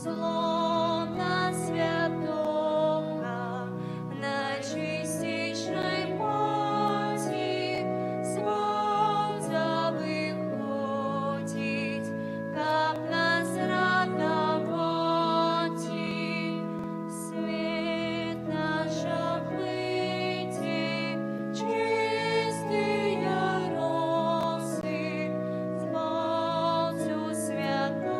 З лона святога Найчысцейшай Маці, сонца выходзіць, каб нас ратаваць. Свет наша плыце, чыстыя росы, з Балцу святога.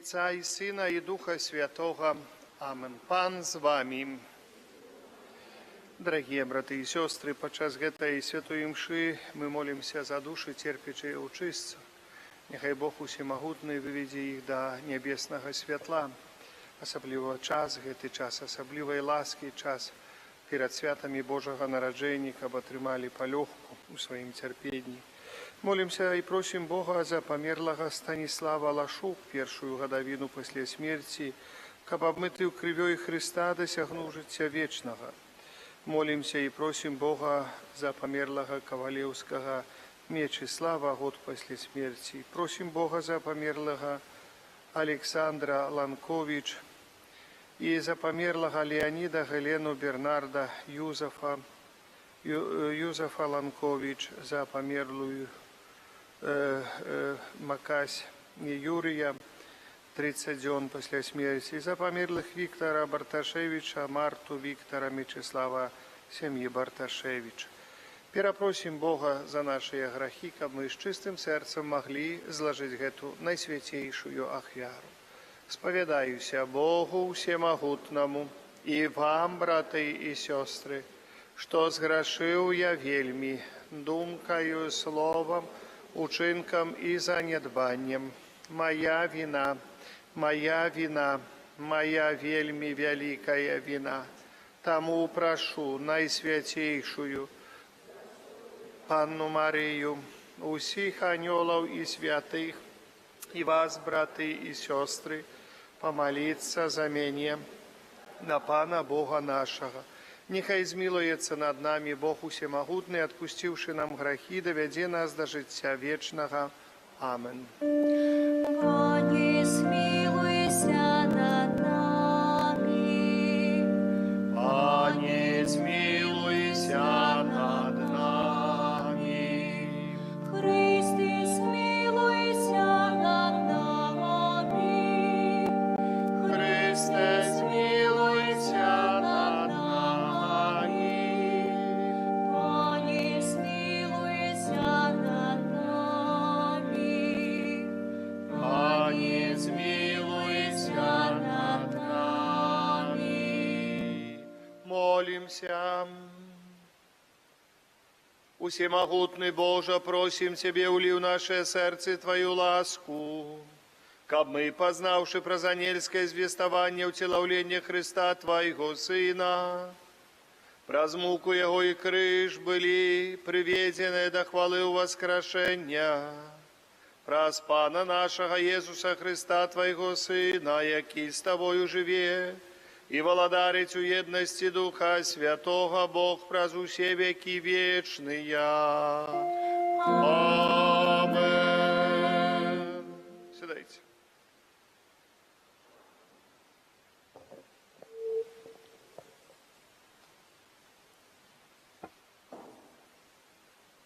Айца і Сына, і Духа Святога. Амен. Пан з вамі. Дарагія браты і сёстры, падчас гэтай святой імшы мы молімся за душы церпячыя ў чыстцы. Няхай Бог усемагутны выведзе іх да нябеснага святла. Асабліва час, гэты час асаблівай ласкі, час перад святамі Божага нараджэння, каб атрымалі палёгку ў сваім цярпенні. Молімся і просім Бога за памерлага Станіслава Лашук, першую гадавіну пасля смерці, каб абмыты крывёй Хрыста дасягнуў жыцця вечнага. Молімся і просім Бога за памерлага Кавалеўскага Мечыслава, год пасля смерці. Просім Бога за памерлага Александра Ланковіч і за памерлага Леаніда, Галену, Бернарда, Юзафа Ланковіч, за памерлую Макась Юрыя, 30 дзён пасля смерці, за памерлых Віктара Барташевіча, Марту, Віктара, Мечыслава, сям'і Барташевіч. Перапросім Бога за нашыя грахі, каб мы з чыстым сэрцам маглі злажыць гэту найсвяцейшую ахвяру. Спавядаюся Богу усемагутнаму і вам, браты і сёстры, што зграшыў я вельмі думкаю, словам, учынкам і занядбаннем. Мая віна, мая віна, мая вельмі вялікая віна. Таму прашу найсвяцейшую Панну Марыю, усіх анёлаў і святых, і вас, браты і сёстры, памаліцца за мяне на Пана Бога нашага. Няхай змілуецца над намі Бог усемагутны, адпусціўшы нам грахі, давядзе нас да жыцця вечнага. Амен. Пане, змілуйся над намі. Пане, змілуйся над намі. Хрысце, змілуйся над намі. Хрысце, змілуйся над намі. Пане, змілуйся над намі. Пане, змілуйся над намі. Молімся. Усемагутны Божа, просім Цябе, улі ў наша сэрцы Тваю ласку, каб мы, пазнаўшы праз анельскае звеставанне ўцелаўленне Хрыста Твайго Сына, праз муку Яго і крыж былі прыведзены да хвалы ўваскрашэння, праз Пана нашага Езуса Хрыста, Твайго Сына, які з Табою жыве і валадарыць у еднасці Духа Святога, Бог праз усе векі вечныя. Амен. Сядайце.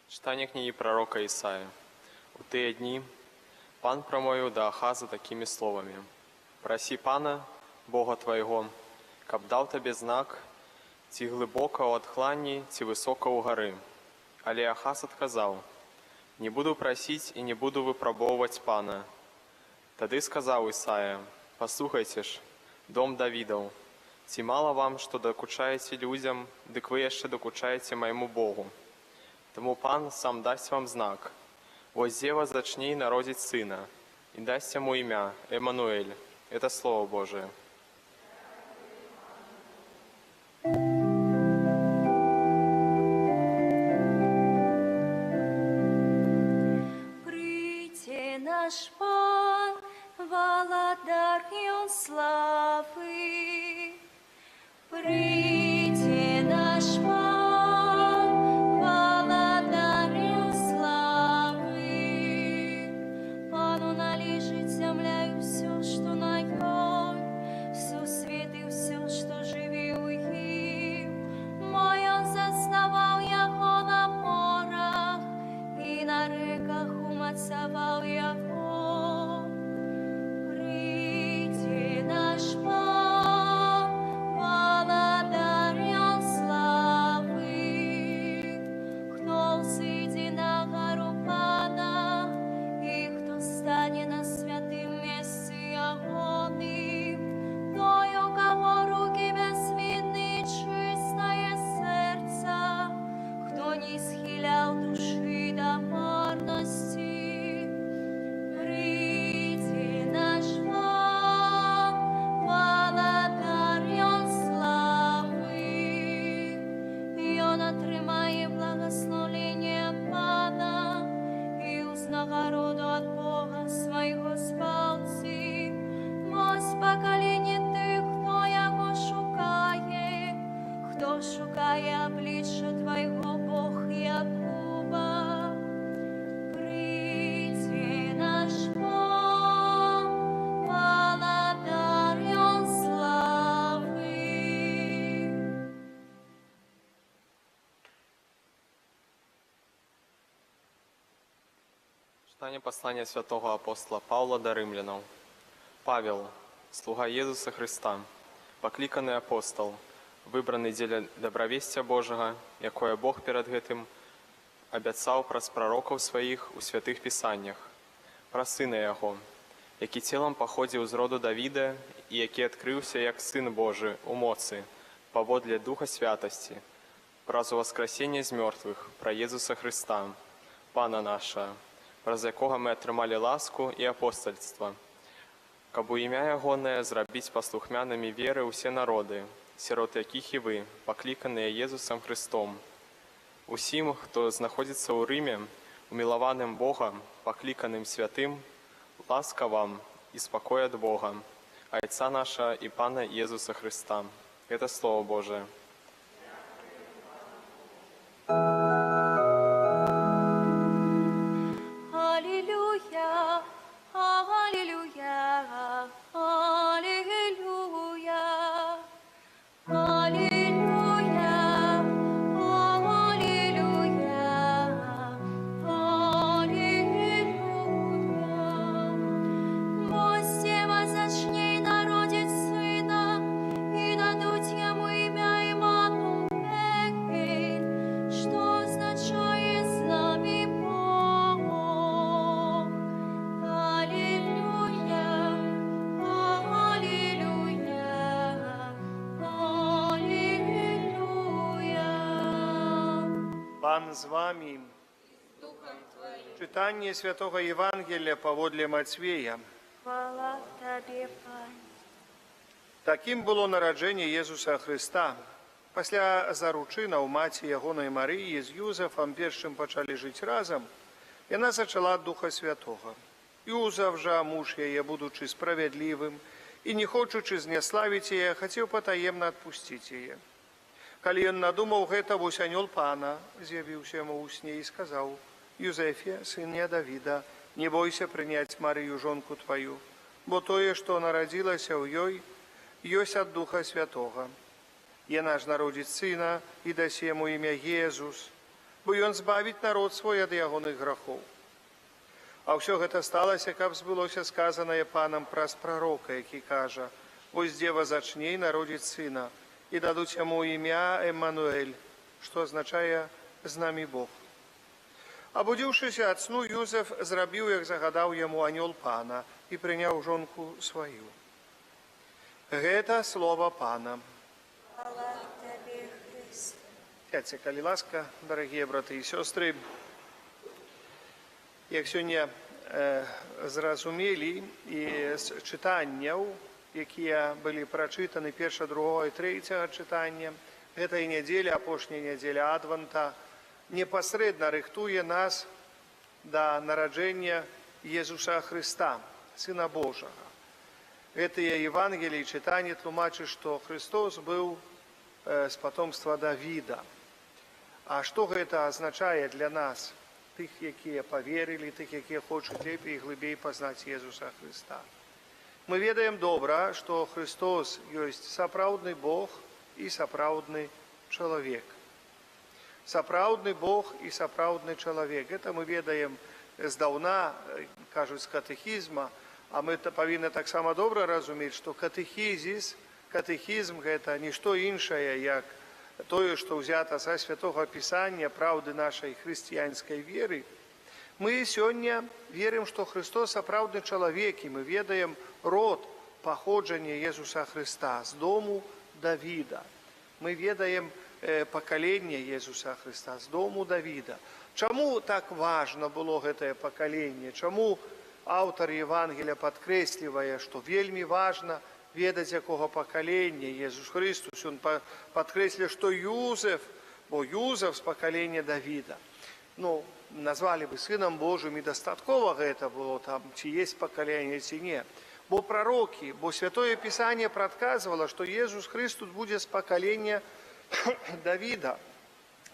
Чытанне кнігі прарока Ісаі. У тыя дні Пан прамовіў да Ахаза такімі словамі: «Прасі Пана, Бога твайго, каб даў табе знак, ці глыбока ў адхланні, ці высока ў гары». Але Ахаз адказаў: «Не буду прасіць і не буду выпрабоўваць Пана». Тады сказаў Ісая: «Паслухайце ж, дом Давідаў, ці мала вам, што дакучаеце людзям, дык вы яшчэ дакучаеце майму Богу. Таму Пан сам дасць вам знак. Вось дзева зачне і народзіць сына, і дасць яму імя Эмануэль». Это Слово Божие. Прыйдзе наш Пан, Валадар ён славы. Прыйдзе наш Пан, Валадар ён славы. Пану належыць зямля і ўсё, што на ёй. Чытанне паслання святога апостала Паўла да рымлянаў. Павел, слуга Езуса Хрыста, пакліканы апостал, выбраны дзеля дабравесця Божага, якое Бог перад гэтым абяцаў праз прарокаў сваіх у святых пісаннях, пра сына яго, які целам паходзіў з роду Давіда і які адкрыўся як сын Божы у моцы, паводле духа святасці, праз уваскрасенне з мёртвых, пра Езуса Хрыста, Пана нашага, праз якога мы атрымалі ласку і апостальства, каб у імя ягонае зрабіць паслухмянымі веры ўсе народы, сярод якіх і вы, пакліканыя Езусам Хрыстом. Усім, хто знаходзіцца ў Рыме, умілаваным Богам, пакліканым святым, ласка вам і спакой ад Бога, Айца нашага і Пана Езуса Хрыста. Гэта Слова Божае. Алілуя, алілуя, алілуя, алілуя, алілуя, алілуя. Вось дзева зачне і народзіць сына, і дадуць яму імя Эмануэль, што азначае «З намі Бог». Алілуя, алілуя, алілуя. Пан з вамі. Чытанне святога Евангелля паводле Мацвея. Хвала Табе, Пане. Такім было нараджэнне Езуса Хрыста. Пасля заручынаў маці ягонай Марыі з Юзафам, перш чым пачалі жыць разам, яна зачала ад Духа Святога. Юзаф жа, муж яе, будучы справядлівым і не хочучы зняславіць яе, хацеў патаемна адпусціць яе. Калі ён надумаў гэта, вось анёл Пана з'явіўся яму ў сне і сказаў: «Юзафе, сыне Давіда, не бойся прыняць Марыю, жонку тваю, бо тое, што нарадзілася ў ёй, ёсць ад Духа Святога. Яна ж народзіць сына, і дасі яму імя Езус, бо ён збавіць народ свой ад ягоных грахоў». А ўсё гэта сталася, каб збылося сказанае Панам праз прарока, які кажа: «Вось дзева зачне і народзіць сына, і дадуць яму імя Эммануэль», што азначае «З намі Бог». Абудзіўшыся ад сну, Юзаф зрабіў, як загадаў яму анёл Пана, і прыняў жонку сваю. Гэта слова Пана. Хвала Табе, Хрысце. Сядзьце, калі ласка, дарагія браты і сёстры. Як сёння зразумелі і з чытанняў, якія былі прачытаны, першага, другога і трэцяга чытання, гэтай нядзелі, апошняя нядзеля Адванта, непасрэдна рыхтуе нас да нараджэння Езуса Хрыста, Сына Божага. Гэтыя Евангеліі чытанні тлумачаць, што Хрыстос быў з патомства Давіда. А што гэта азначае для нас, тых, якія паверылі, тых, якія хочуць лепей і глыбей пазнаць Езуса Хрыста? Мы ведаем добра, што Хрыстос ёсць сапраўдны Бог і сапраўдны чалавек. Сапраўдны Бог і сапраўдны чалавек. Гэта мы ведаем здаўна, кажуць, з катэхізма, а мы павінны таксама добра разумець, што катэхізм гэта нішто іншае, як тое, што ўзята са Святога Пісання, праўды нашай хрысціянскай веры. Мы сёння верым, што Хрыстос сапраўдны чалавек, і мы ведаем род паходжання Езуса Хрыста з дому Давіда. Мы ведаем пакаленне Езуса Хрыста з дому Давіда. Чаму так важна было гэтае пакаленне? Чаму аўтар Евангелля падкрэслівае, што вельмі важна ведаць, якога пакалення Езус Хрыстус? Ён падкрэслівае, што Юзеф, бо Юзеф з пакалення Давіда. Ну, назвалі бы сынам Божым, і дастаткова гэта было там, ці есть пакаленне, ці не. Бо прарокі, бо Святое Пісанне прадказвала, што Езус Хрыстус будзе з пакалення Давіда.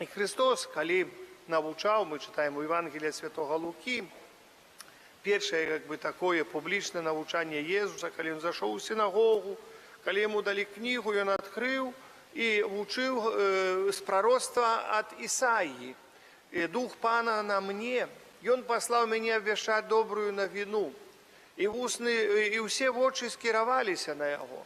І Хрыстос, калі навучаў, мы чытаем у Евангеллі святога Лукі, першае, как бы, такое публічнае навучанне Езуса, калі ён зашоў у сінагогу, калі яму далі кнігу, ён адкрыў і вучыў з прароцтва ад Ісаі. І «Дух Пана на мне, Ён паслаў мяне абвяшчаць добрую навіну. І вусны, і ўсе вочы скіраваліся на яго.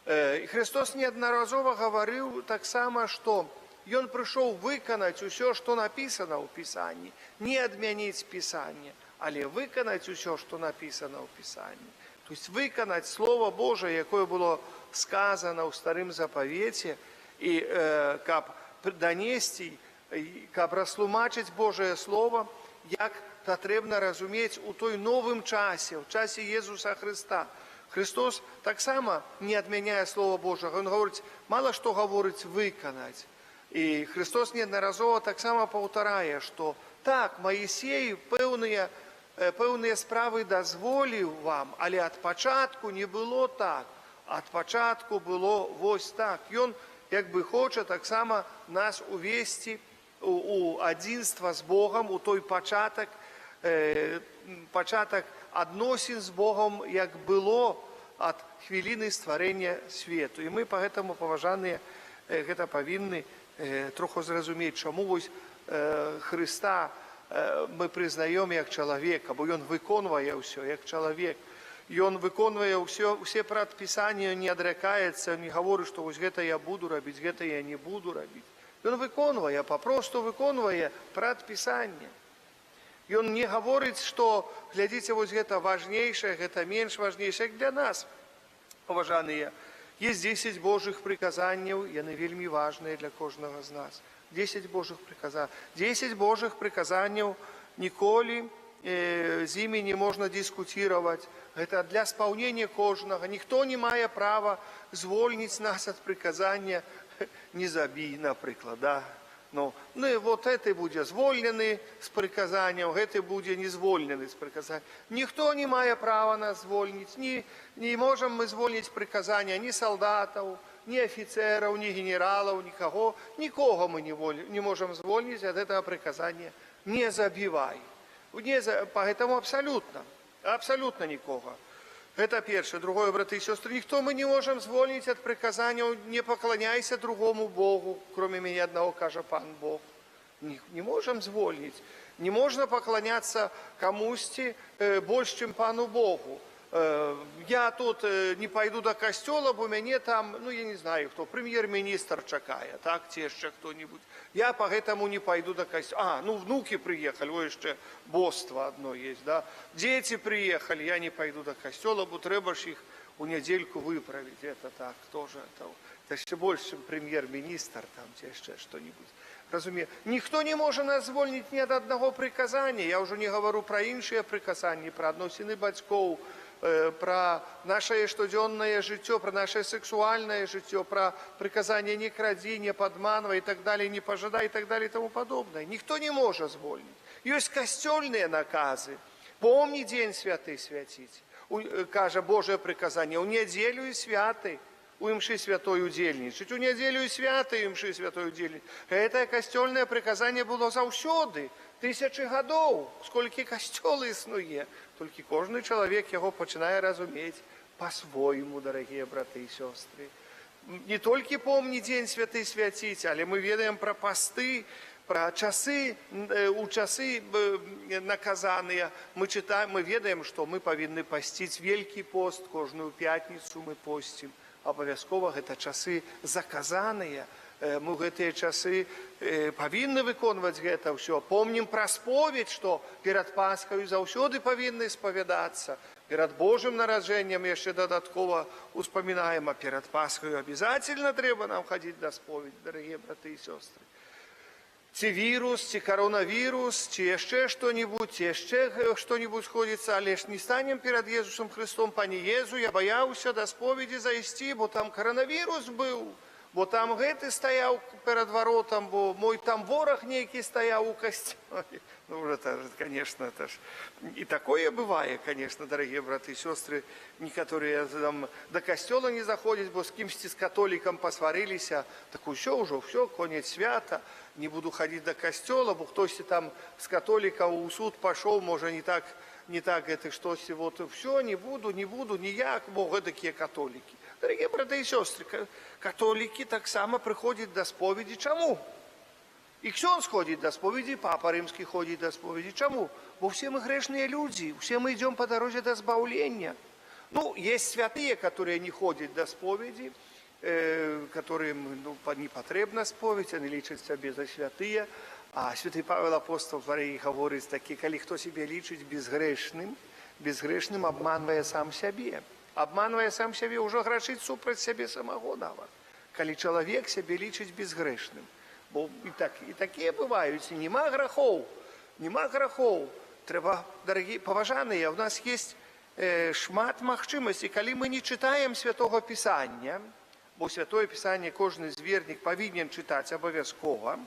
І Хрыстос неаднаразова гаварыў таксама, што Ён прыйшоў выканаць усё, што напісана ў Пісанні, не адмяніць Пісанне, але выканаць усё, што напісана ў Пісанні. То есть выканаць Слово Божае, якое было сказана ў Старым Запавеце, і каб данесці, і каб растлумачыць Божае Слово, як патрэбна разумець у той новым часе, у часе Езуса Хрыста. Хрыстос таксама не адмяняе Слова Божага. Ён гаворыць, мала што гаворыць выканаць. І Хрыстос неаднаразова таксама паўтарае, што так, Маісей пэўныя справы дазволіў вам, але ад пачатку не было так. Ад пачатку было вось так. Ён як бы хоча таксама нас увесці у адзінства з Богам, у той пачатак адносін з Богам, як было ад хвіліны стварэння свету. І мы поэтому, паважаныя, гэта павінны троху зразумець, чаму вось Хрыста мы прызнаём як чалавека, бо ён выконвае ўсё як чалавек. Ён выконвае ўсё, усе прадпісанні, не адракаецца, не гаворыць, што вось гэта я буду рабіць, гэта я не буду рабіць. Ён выконвае, папросту выконвае прадпісанне. Ён не гаворыць, што глядзіце, вось гэта важнейшае, гэта менш важнейшае, як для нас, паважаныя. Есть 10 Божых прыказанняў, яны вельмі важныя для кожнага з нас. 10 Божых прыказанняў. 10 Божых прыказанняў ніколі з імі не можна дыскутировать. Гэта для спаўнення кожнага. Ніхто не мае права звольніць нас ад прыказання «не забій», напрыклад. Да? Ну і вот гэты будзе звольнены з прыказанняў, гэты будзе не звольнены з прыказання. Ніхто не мае права нас звольніць. Не можам мы звольніць прыказання ні салдатаў, ні афіцэраў, ні генералаў, нікаго. Нікога мы не можам звольніць ад этого прыказання «не забівай». Не за... Поэтому абсолютно, абсолютно нікога. Это першае. Другое, браты і сёстры, ніхто мы не можам звольніць ад прыказанняў «не пакланяйся другому Богу, кроме мяне аднаго, кажа Пан Бог». Не, не можам звольніць. Не можна пакланяцца камусьці больш, чым Пану Богу. Я тут не пойду до касцёла, бо мяне там, ну, я не знаю, хто, прэм'ер-міністр чакае, так, ці яшчэ хто-нибудь. Я поэтому не пойду до касцёла. А, ну, внуки приехали, ой, яшчэ боства одно есть, да. Дети приехали, я не пойду до касцёла, бо трэба ж іх у нядзельку выправить. Это так, тоже, это еще больше, чем премьер-министр, там, ці яшчэ что-нибудь. Разумею. Ніхто не можа нас звольніць ні ад аднаго прыказання. Я ўжо не гавару пра іншыя прыказанні, пра адносіны бацькоў, пра нашае штодзённае жыццё, пра нашае сексуальнае жыццё, пра прыказанне «не крадзі», «не падманвай» і так далее, «не пажадай» і так далее і таму падобнае. Ніхто не можа звольніць. Ёсць касцёльныя наказы. «Помни дзень святы свяціць», кажа Божае прыказанне, у нядзелю і святы у імшы святой удзельнічаць, у нядзелю і святы імшы святой удзельнічаць. Гэтае касцёльнае прыказанне было заўсёды, тысячы гадоў, сколькі касцёл існуе. Толькі кожны чалавек яго пачынае разумець па-свойму, дарагія браты і сёстры. Не толькі «помни дзень святы свяціць», але мы ведаем пра пасты, пра часы, у часы наказаныя. Мы чытаем, мы ведаем, што мы павінны пасціць Велькі пост, кожную пятніцу мы посцім. Абавязкова гэта часы заказаныя. Мы ў гэтыя часы павінны выконваць гэта ўсё. Помнім пра споведь, што перад Пасхаю заўсёды павінны спавядацца. Перад Божым нараджэннем яшчэ дадаткова успамінаем, а перад Пасхаю обязательно трэба нам хадзіць да споведзі, дарагія браты і сёстры. Ці вірус, ці каронавірус, ці яшчэ што-нибудь, ці яшчэ што-нибудь сходзіцца, але ж не станем перад Езусам Хрыстом: «Пане Езу, я баяўся да споведзі зайсці, бо там каронавірус быў, бо там гэты стаяў перад варотам, бо мой там вораг нейкі стаяў у касцёле». Ну, это, конечно, это ж и такое бывае, конечно, дорогие браты и сестры, некоторые там до касцёла не заходят, бо з кімсьці з католікам пасварыліся, так усё ўжо, всё, конец свята, не буду ходить до касцёла, бо хтосьці там з католікаў у суд пашоў, можа, не так это штосьці, вот, всё, не буду, не буду, ніяк, бо гэтакія католікі. Дорогие браты и сестры, католікі таксама прыходзяць да споведзі. Чаму? І ксёндз ходзіць да споведзі, папа рымскі ходзіць да споведзі. Чаму? Бо все мы грэшныя людзі, усе мы идем по дороге до збаўлення. Ну, есть святые, которые не ходят до споведзі, которым, ну, не патрэбна споведзь, они лічаць сябе за святыя. А святы Павел апостол гаворыць такі: калі хто сябе лічыць безгрэшным, безгрэшным, обманвае сам сябе. Обманвае сам сябе, ўжо грашыць супраць сябе самого нават. Калі чалавек сябе лічыць безгрэшным. Бо і, так, і такія бываюць, і нема грахоў, нема грахоў. Трэба, дарагі паважаныя, у нас есть шмат магчымасцей, калі мы не чытаем Святого Пісання, бо Святое Пісанне кожны з вернік павінен чытаць абавязкова.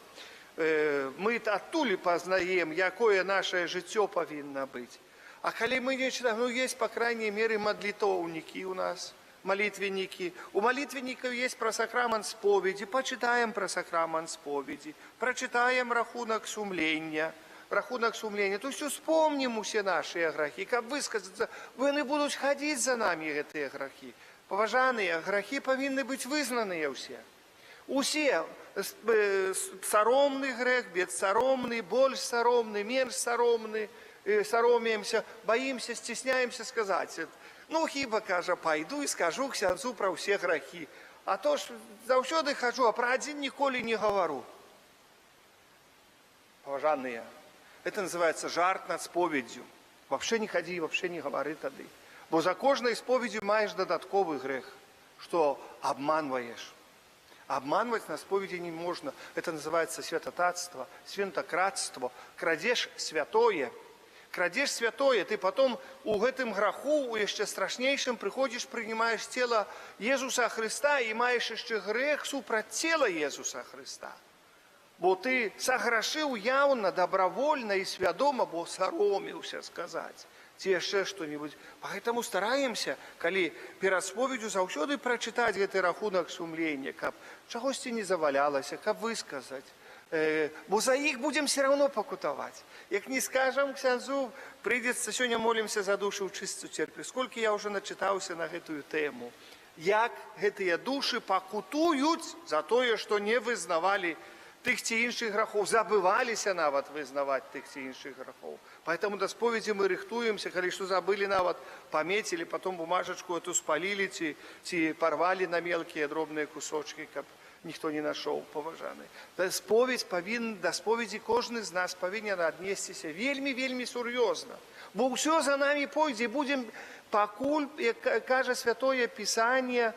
Мы адтуль пазнаем, якое наше жыццё павінна быць. А калі мы не чытаем, ну, есть, по крайней мере, мадлітоўнікі у нас, молитвенники. У молитвенников есть про сакрамент споведзі. Почитаем про сакрамент споведзі, прочитаем рахунак сумлення, рахунак сумлення. То есть успомним усе наши грахи, каб высказаться, яны будуць хадзіць за нами, гэтыя грахи. Паважаныя, грахи павінны быць вызнаныя ўсе. Усе: саромны грэх, бессаромны, больш саромны, менш саромны, саромеемся, боимся, стесняемся сказать. Ну, хіба, кажа, пайду і скажу ксяндзу пра ўсе грахі. А то ж заўсёды хаджу, а пра адзін ніколі не гавару. Паважаныя, это называется жарт над споведдзю. Вообще не ходи, вообще не гавары тады. Бо за кожнай споведдзю маеш дадатковы грэх, што обманваеш. Обманывать на споведи не можно. Это называется святотатство, свинтократство, крадеж святое. Крадешь святое, ты потом у гэтым граху, у яшчэ страшнейшым, прыходзіш, прынимаешь тело Езуса Христа і маеш яшчэ грэх супраць цела Езуса Христа. Бо ты саграшыў яўна, добровольно і свядома, бо саромеўся сказаць ці яшчэ что-нибудь. Поэтому стараемся, калі перад споведдзю, заўсёды прачытаць гэты рахунак сумлення, каб чагосьці не завалялася, каб высказаць. Бо за іх будзем все равно пакутаваць. Як не скажам ксяндзу, прыйдзецца. Сёння молімся за душы ў чыстцу церквы. Сколькі я ўжо начытаўся на гэтую тэму. Як гэтыя душы пакутуюць за тое, што не вызнавалі тых ці іншых грахоў, забываліся нават вызнаваць тых ці іншых грахоў. Поэтому да споведзі мы рыхтуемся, калі што забылі нават, памецілі, потом бумажечку эту спалілі ці парвалі на мелкія дробныя кусочки, каб ніхто не нашоў, паважаны. Да споведзь павінен, да споведзі кожны з нас павінен аднесціся вельмі, вельмі сур'ёзна. Бо ўсё за намі пойдзе, будзем, пакуль, як кажа Святое Пісанне,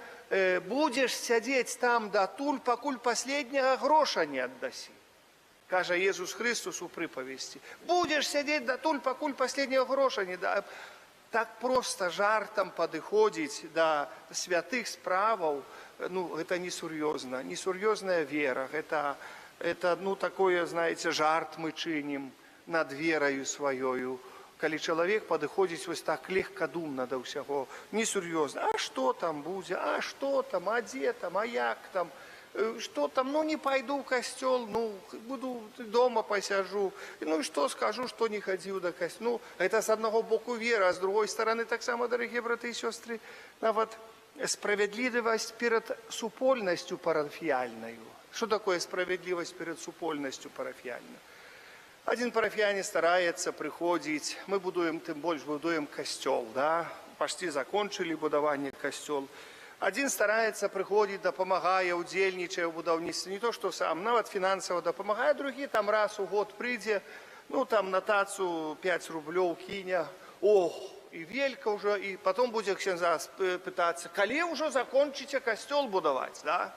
будзеш сядзець там датуль, пакуль последняга гроша не аддасі. Кажа Езус Христус у прыпавесці. Будзеш сядзець датуль, пакуль последняга гроша не да. Так просто жартам падыходзіць да святых справаў, ну, гэта несур'ёзна, несур'ёзная вера, это, ну, такое, знаете, жарт мы чынім над вераю сваёю. Калі чалавек падыходзіць вось так легкадумна да ўсяго, несур'ёзна, а што там будзе, а што там, а дзе там, а як там, что там, ну, не пойду в костел, ну, буду дома посяжу, ну и что скажу, что не ходил до костела. Ну, это с одного боку вера, а с другой стороны, так само, дорогие браты и сестры, нават справедливость перед супольнасцю парафіяльнаю. Что такое справедливость перед супольнасцю парафіяльнаю? Один парафіянин старается приходить, мы будуем, тым больш будуем костел, да, почти закончили будаванне костел. Один старается, приходит, дапамагае, удзельнічае ў будаўніцтве, не то что сам, нават фінансава дапамагае, другі там раз у год прыйдзе, ну, там на тацу 5 рублёў кіне, ох, і велька ўжо, і потом будзе ксяндза пытацца, калі ўжо закончыце касцёл будаваць, да?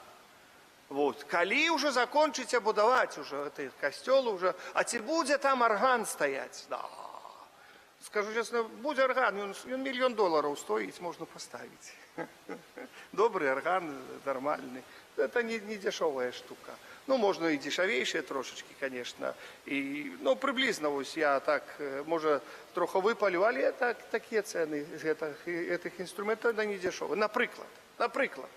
Вот. Калі ўжо закончыце будаваць уже гэты касцёл уже, а ці будзе там арган стаяць? Да. Скажу честно, будзе арган, ён мільён долараў стоіць, можна паставіць. Добры арган, нармальны. Это не дешевая штука. Ну, можно и дешевейшие трошечки, конечно. И, ну, прыблізна, вось я так, можа, троху выпалю, але так, такія цены гэтых інструментаў, да, не дешевые. Напрыклад, напрыклад.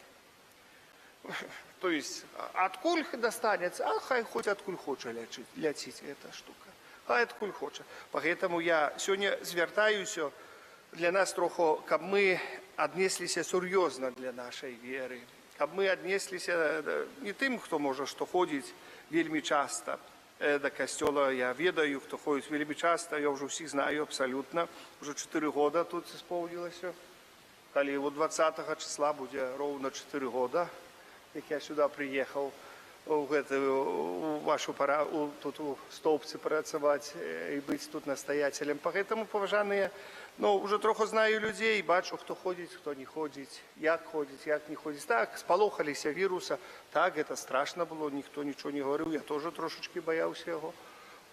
То есть, адкуль достанется, а хай хоть адкуль хоча ляціць эта штука. Хай адкуль хоча. Поэтому я сёння звяртаюся для нас троху, каб мы аднесліся сур'ёзна для нашай веры. Каб мы аднесліся не тым, хто можа што ходзіць вельмі часта да касцёла, я ведаю, хто ходзіць вельмі часта, я ўжо ўсіх знаю абсалютна, ўжо 4 года тут исполнилось. Калі вот 20 числа будзе роўна 4 года, як я сюда прыехаў у гэтую у вашу пара тут у Стоўбцы працаваць і быць тут настоятелем. Поэтому, паважаныя, ну, уже троху знаю людзей, бачу, хто ходзіць, хто не ходзіць, як ходзіць, як не ходзіць. Так, спалохаліся віруса, так, это страшно было, ніхто нічого не гаварыў, я тоже трошачкі баяўся яго.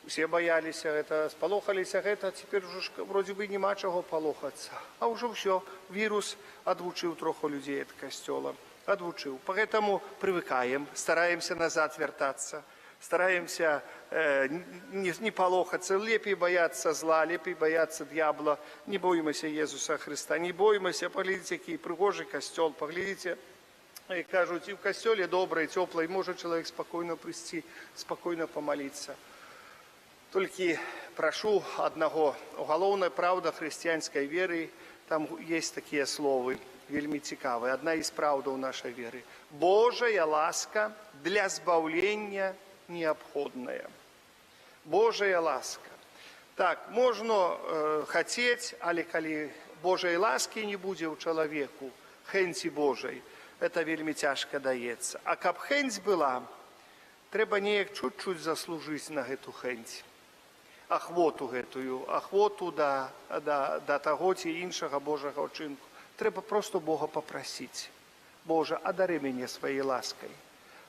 Усе баяліся, это, спалохаліся гэта, цяпер ужо ж вроде бы няма чаго палохацца. А ўжо ўсё, вірус адвучыў троху людзей ад касцёла, адвучыў. Поэтому прывыкаем, стараемся назад вяртацца, стараемся не палохацца, лепей баяцца зла, лепей баяцца д'ябла, не боімся Езуса Хрыста, не боімся, паглядзіце, які прыгожы касцёл, паглядзіце, і кажуць, і ў касцёле добра, і цёпла, і можа чалавек спакойна прыйсці, спакойна памаліцца. Толькі прашу аднаго, галоўная праўда хрысціянскай веры, там есть такія словы, вельмі цікавыя, адна з праўдаў нашай веры. Божая ласка для збаўлення неабходная. Божая ласка. Так, можна хацець, але калі Божай ласкі не будзе ў чалавеку, хэнці Божай, это вельмі цяжка даецца. А каб хэнць была, трэба неяк чуть-чуть заслужыць на гэту хэнць. Ахвоту гэтую, ахвоту да таго ці іншага Божага ўчынку. Трэба просто Бога папрасіць. Божа, адары мяне сваёй ласкай.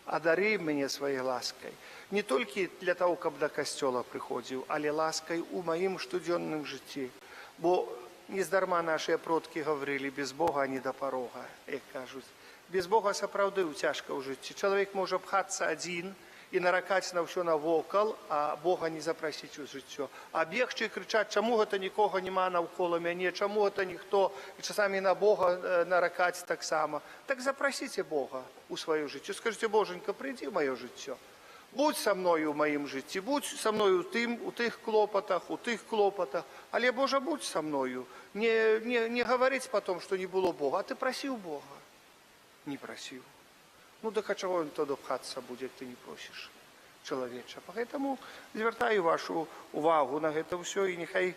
Адары мяне сваёй ласкай. Не толькі для таго, каб да касцёла прыходзіў, але ласкай у маім штодзённым жыцці. Бо нездарма нашыя продкі гаварылі: без Бога не да парога, як кажуць. Без Бога сапраўды цяжка ў жыцці. Чалавек можа пхацца адзін і наракаць на ўсё навокал, а Бога не запрасіць у жыццё. А бегчы і крычаць, чаму гэта нікога няма наўкола мяне, чаму гэта ніхто, і часамі на Бога наракаць таксама. Так запрасіце Бога у сваё жыццё. Скажыце: Божанька, прыйдзі ў маё жыццё. Будь са мною ў маім жыцці, будь са мною у тых клопатах, у тых клопатах. Але, Божа, будь са мною. Не гаварыць потом, што не было Бога. А ты прасіў Бога? Не прасіў. Ну, так а чаго ён тады пхацца будзе, як ты не просіш, чалавеча? Поэтому звяртаю вашу увагу на гэта ўсё, і няхай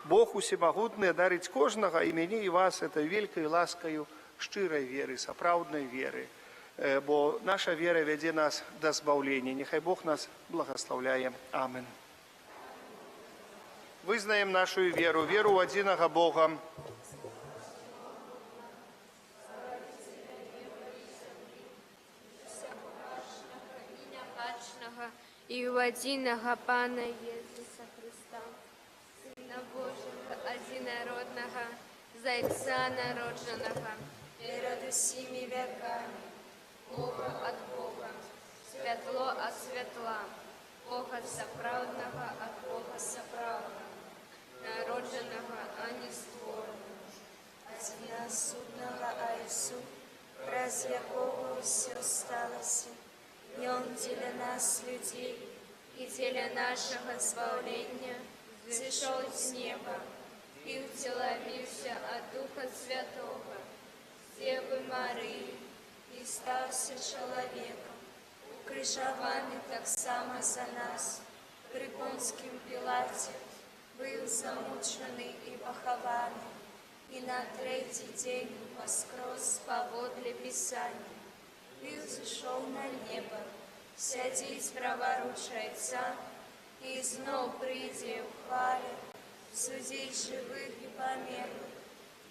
Бог усемагутны адарыць кожнага, і мяне, і вас, этой великай ласкаю шчырай веры, сапраўднай веры. Бо наша вера вядзе нас да збаўлення. Няхай Бог нас благаслаўляе. Амен. Вызнаем нашу веру, веру ў адзінага Бога, Нябачнага і ў адзінага Пана Езуса Хрыста, Сына Божага, адзінароднага, з Айца народжанага, перад усімі вякамі, Бога ад Бога, святло ад святла, Бога сапраўднага ад Бога сапраўднага, народжанага, а не створанага, адзінасутнага Айцу, праз якога ўсё сталася, і Ён дзеля нас, людзей, і дзеля нашага збаўлення зышоў з неба і ўцелавіўся ад Духа Святога, з Дзевы Марыі, і стаўся чалавекам, укрыжаваны таксама за нас, пры Понцкім Пілаце, быў замучаны і пахаваны, і на трэці дзень уваскрос паводле Пісання, і ўзышоў на неба, сядзіць праваруч Айца, і зноў прыйдзе ў хвале, судзіць жывых і памерлых,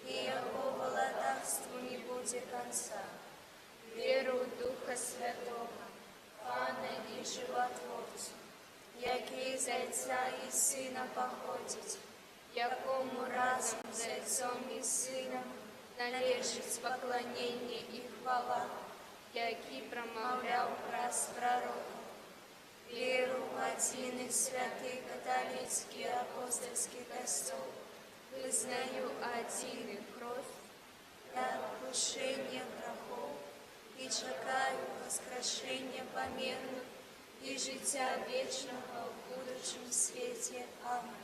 і яго валадарству не будзе канца. Веру ў Духа Святога, Пана і Жыватворцу, які з Айца і Сына паходзіць, якому разам з Айцом і Сынам належыць пакланенне і хвала, які прамаўляў праз прарокаў. Веру ў адзін і святы каталіцкі апостальскі Касцёл, вызнаю адзін хрост для адпушчэння грахоў і чакаю ўваскрашэння памерлых і жыцця вечнага ў будучым свеце. Амэн.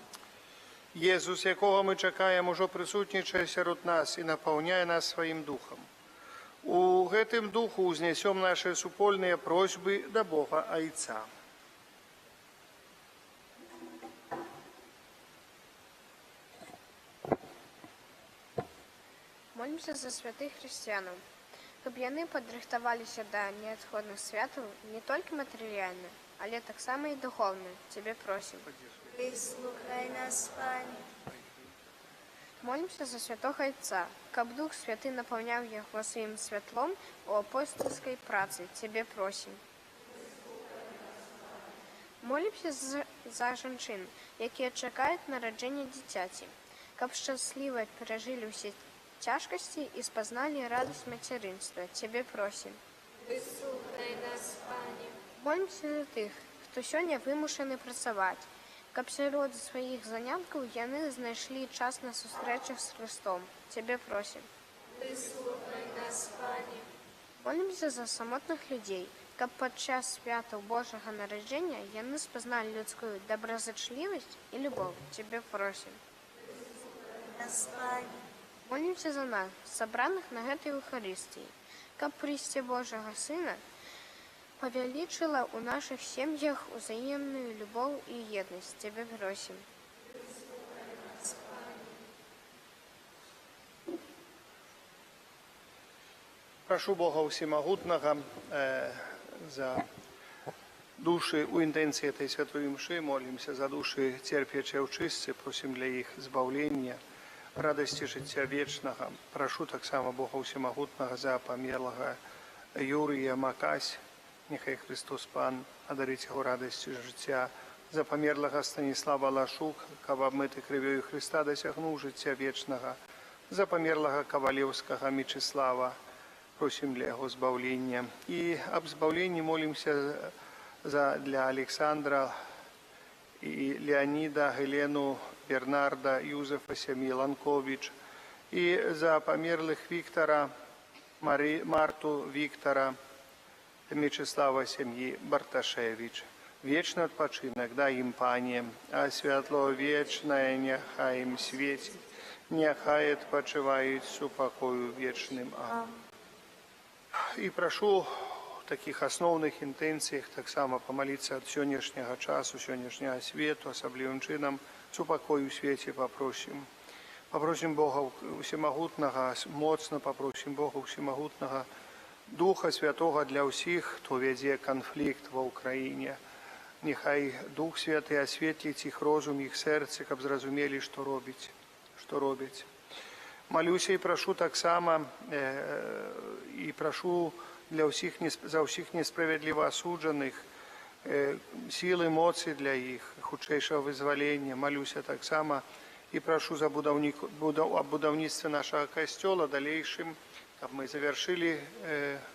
Езус, якога мы чакаем, ужо прысутнічае сярод нас і напаўняе нас сваім духам. У У гэтым духу ўзнясём нашыя супольныя просьбы да Бога Айца. Молімся за святых хрысціянаў, каб яны падрыхтаваліся да неадходных святаў не толькі матэрыяльна, але таксама і духоўна. Цябе просім. Выслухай нас, Пане. Молімся за святога Айца, каб Дух Святы напаўняў яго сваім святлом у апостальскай працы. Цябе просім. Молімся за жанчын, якія чакаюць нараджэння дзіцяці, каб шчасліва перажылі ўсе цяжкасці і спазналі радасць мацярынства. Цябе просім. Выслухай нас, Пане. Молімся за тых, хто сёння вымушаны працаваць, каб сярод сваіх заняткаў яны знайшлі час на сустрэчах з Хрыстом. Цябе просім. Выслухай нас, Пане. Молімся за самотных людзей, каб падчас святаў Божага нараджэння яны спазналі людскую добразычлівасць і любоў. Цябе просім. Нас, Пане. Молімся за нас, сабраных на гэтай Эўхарыстыі, каб прыйсце Божага Сына павялічыла ў нашых сем'ях узаемную любоў і еднасць. Цябе просім. Прашу Бога Усемагутнага за душы у інтэнцыі этой святой імшы, молімся за душы церпячыя ў чыстцы, просім для іх збаўлення, радасці жыцця вечнага. Прашу таксама Бога Усемагутнага за памерлага Юрыя Макась, няхай Хрыстос Пан адарыць яго радасцю жыцця, за памерлага Станіслава Лашук, каб абмыты крывёю Хрыста дасягнуў жыцця вечнага, за памерлага Кавалеўскага Мечыслава, просім для яго збаўлення. І аб збаўленні молімся для Александра і Леаніда, Гелену, Бернарда, Юзефа, сям'і Ланковіч, і за памерлых Віктара, Марту, Віктара, Мечыслава, сям'і Барташевіч. Вечны адпачынак дай ім, Пане, а святло вечнае няхай ім свеціць, няхай адпачываюць супакою вечным. Амэн. І прашу в такіх асноўных інтэнцыях таксама памаліцца ад сённяшняга часу, сённяшняга свету, асаблівым чынам супакой у свеце папросім. Папросім Бога Усемагутнага, моцна папросім Бога Усемагутнага, Духа Святога для ўсіх, хто вядзе канфлікт ва Ўкраіне. Няхай Дух Святы асветліць іх розум, іх сэрцы, каб зразумелі, што робіць, што робяць. Малюся і прашу таксама, і прашу для ўсіх, за ўсіх несправядліва асуджаных, сілы, моцы для іх, хутчэйшага вызвалення. Малюся таксама і прашу за аб будаўніцтве нашага касцёла далейшым, каб мы завяршылі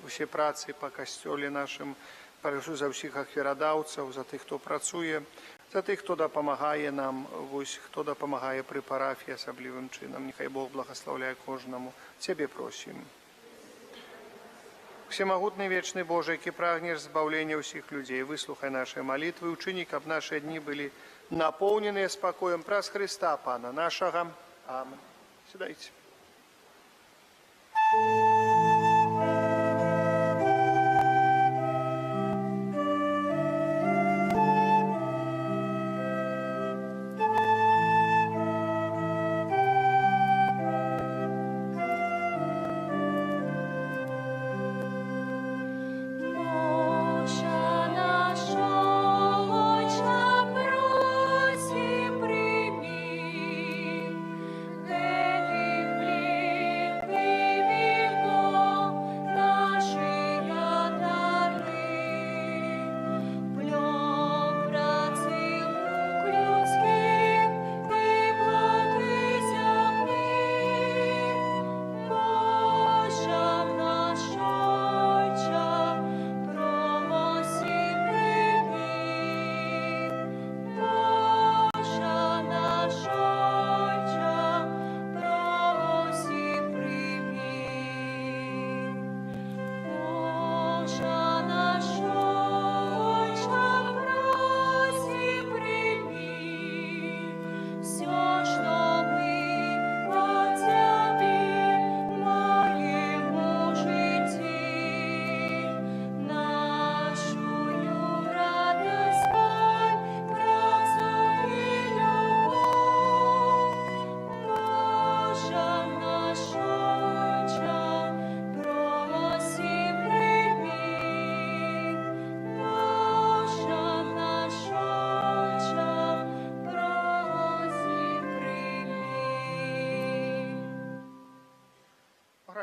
усе працы па касцёле нашым. Прашу за ўсіх ахвярадаўцаў, за тых, хто працуе, за тых, хто дапамагае нам, вось, хто дапамагае пры парафіі асаблівым чынам. Няхай Бог благаслаўляе кожнаму. Цябе просім. Усемагутны вечны Божа, які прагнеш збаўлення ўсіх людзей, выслухай нашыя малітвы, учыні, каб нашыя дні былі напоўненыя спакоем праз Хрыста, Пана нашага. Амэн. Сядайце. Божа наш Ойча, просім, прымі гэты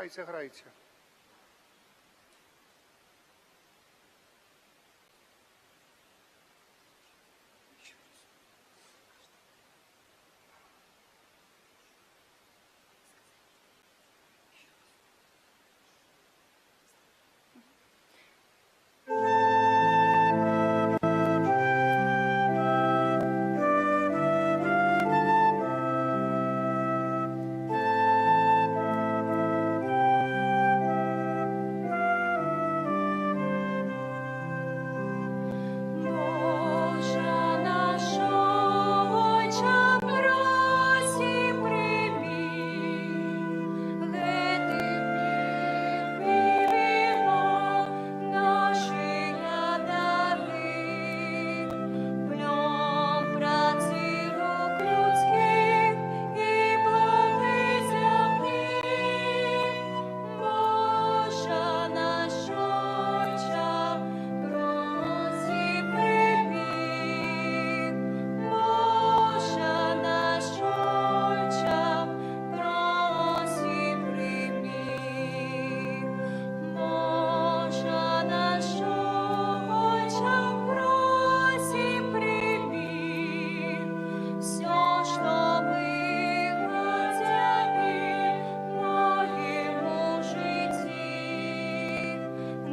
Грайце, грайце. Божа наш Ойча, просім, прымі гэты хлеб і віно, нашыя дары, плён працы рук людскіх і плоды зямлі. Божа наш Ойча, просім, прымі. Божа наш Ойча, просім, прымі. Божа наш Ойча, просім, прымі. Усё, што мы ад Цябе маем у жыцці,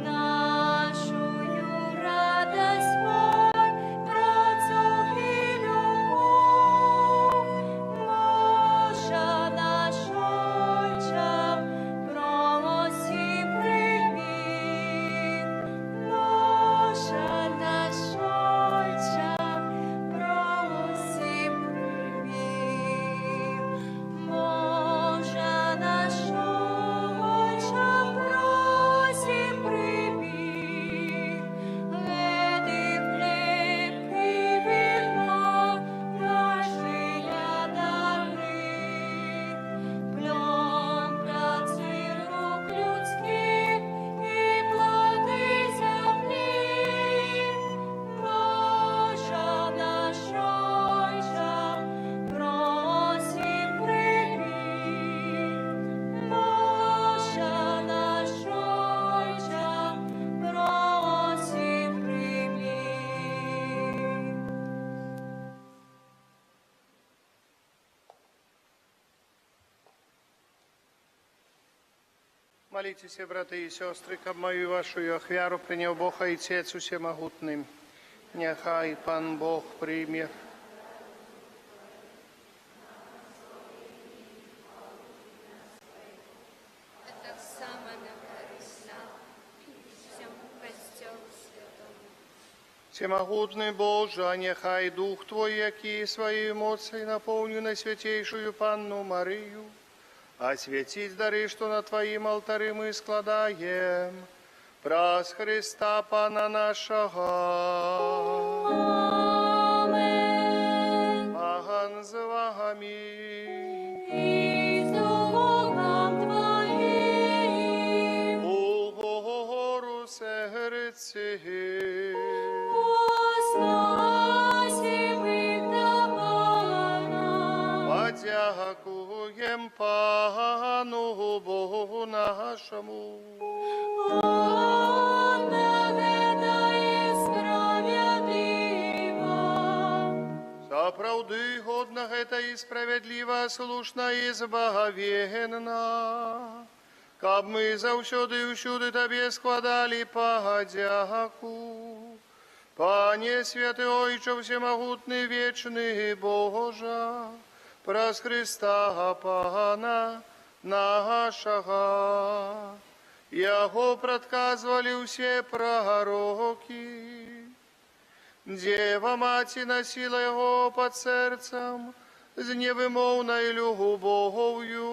нашую радасць, боль, працу і любоў. Божа наш Ойча, просім, прымі. Божа наш Ойча, просім, прымі. Божа наш Ойча, просім, прымі. Гэты хлеб і віно, нашыя дары, плён працы рук людскіх і плоды зямлі. Божа наш Ойча, просім, прымі. Божа наш Ойча, просім, прымі. Маліцеся, браты і сёстры, каб маю і вашу ахвяру прыняў Бог Айцец усемагутны. Няхай Пан Бог прыме А таксама на карысць нам і ўсяму Касцёлу святому. Усемагутны Божа, няхай Дух Твой, які сваёй моцай напоўніў найсвяцейшую Панну Марыю, асвяціць дары, што на Тваім алтары мы складаем, праз Хрыста Пана нашага. Амэн. Пан з вамі. І з духам Тваім. Угору сэрцы. Узносім іх да Пана. Падзякуем Пану Богу нашаму. Годна гэта і справядліва. Сапраўды годна гэта і справядліва, слушна і збавенна, каб мы заўсёды і ўсюды Табе складалі падзяку. Пане святы Ойча усемагутны, вечны Божа, праз Хрыста Пана нашага. Яго прадказвалі ўсе прарокі. Дзева Маці насіла яго пад сэрцам з невымоўнай любоўю.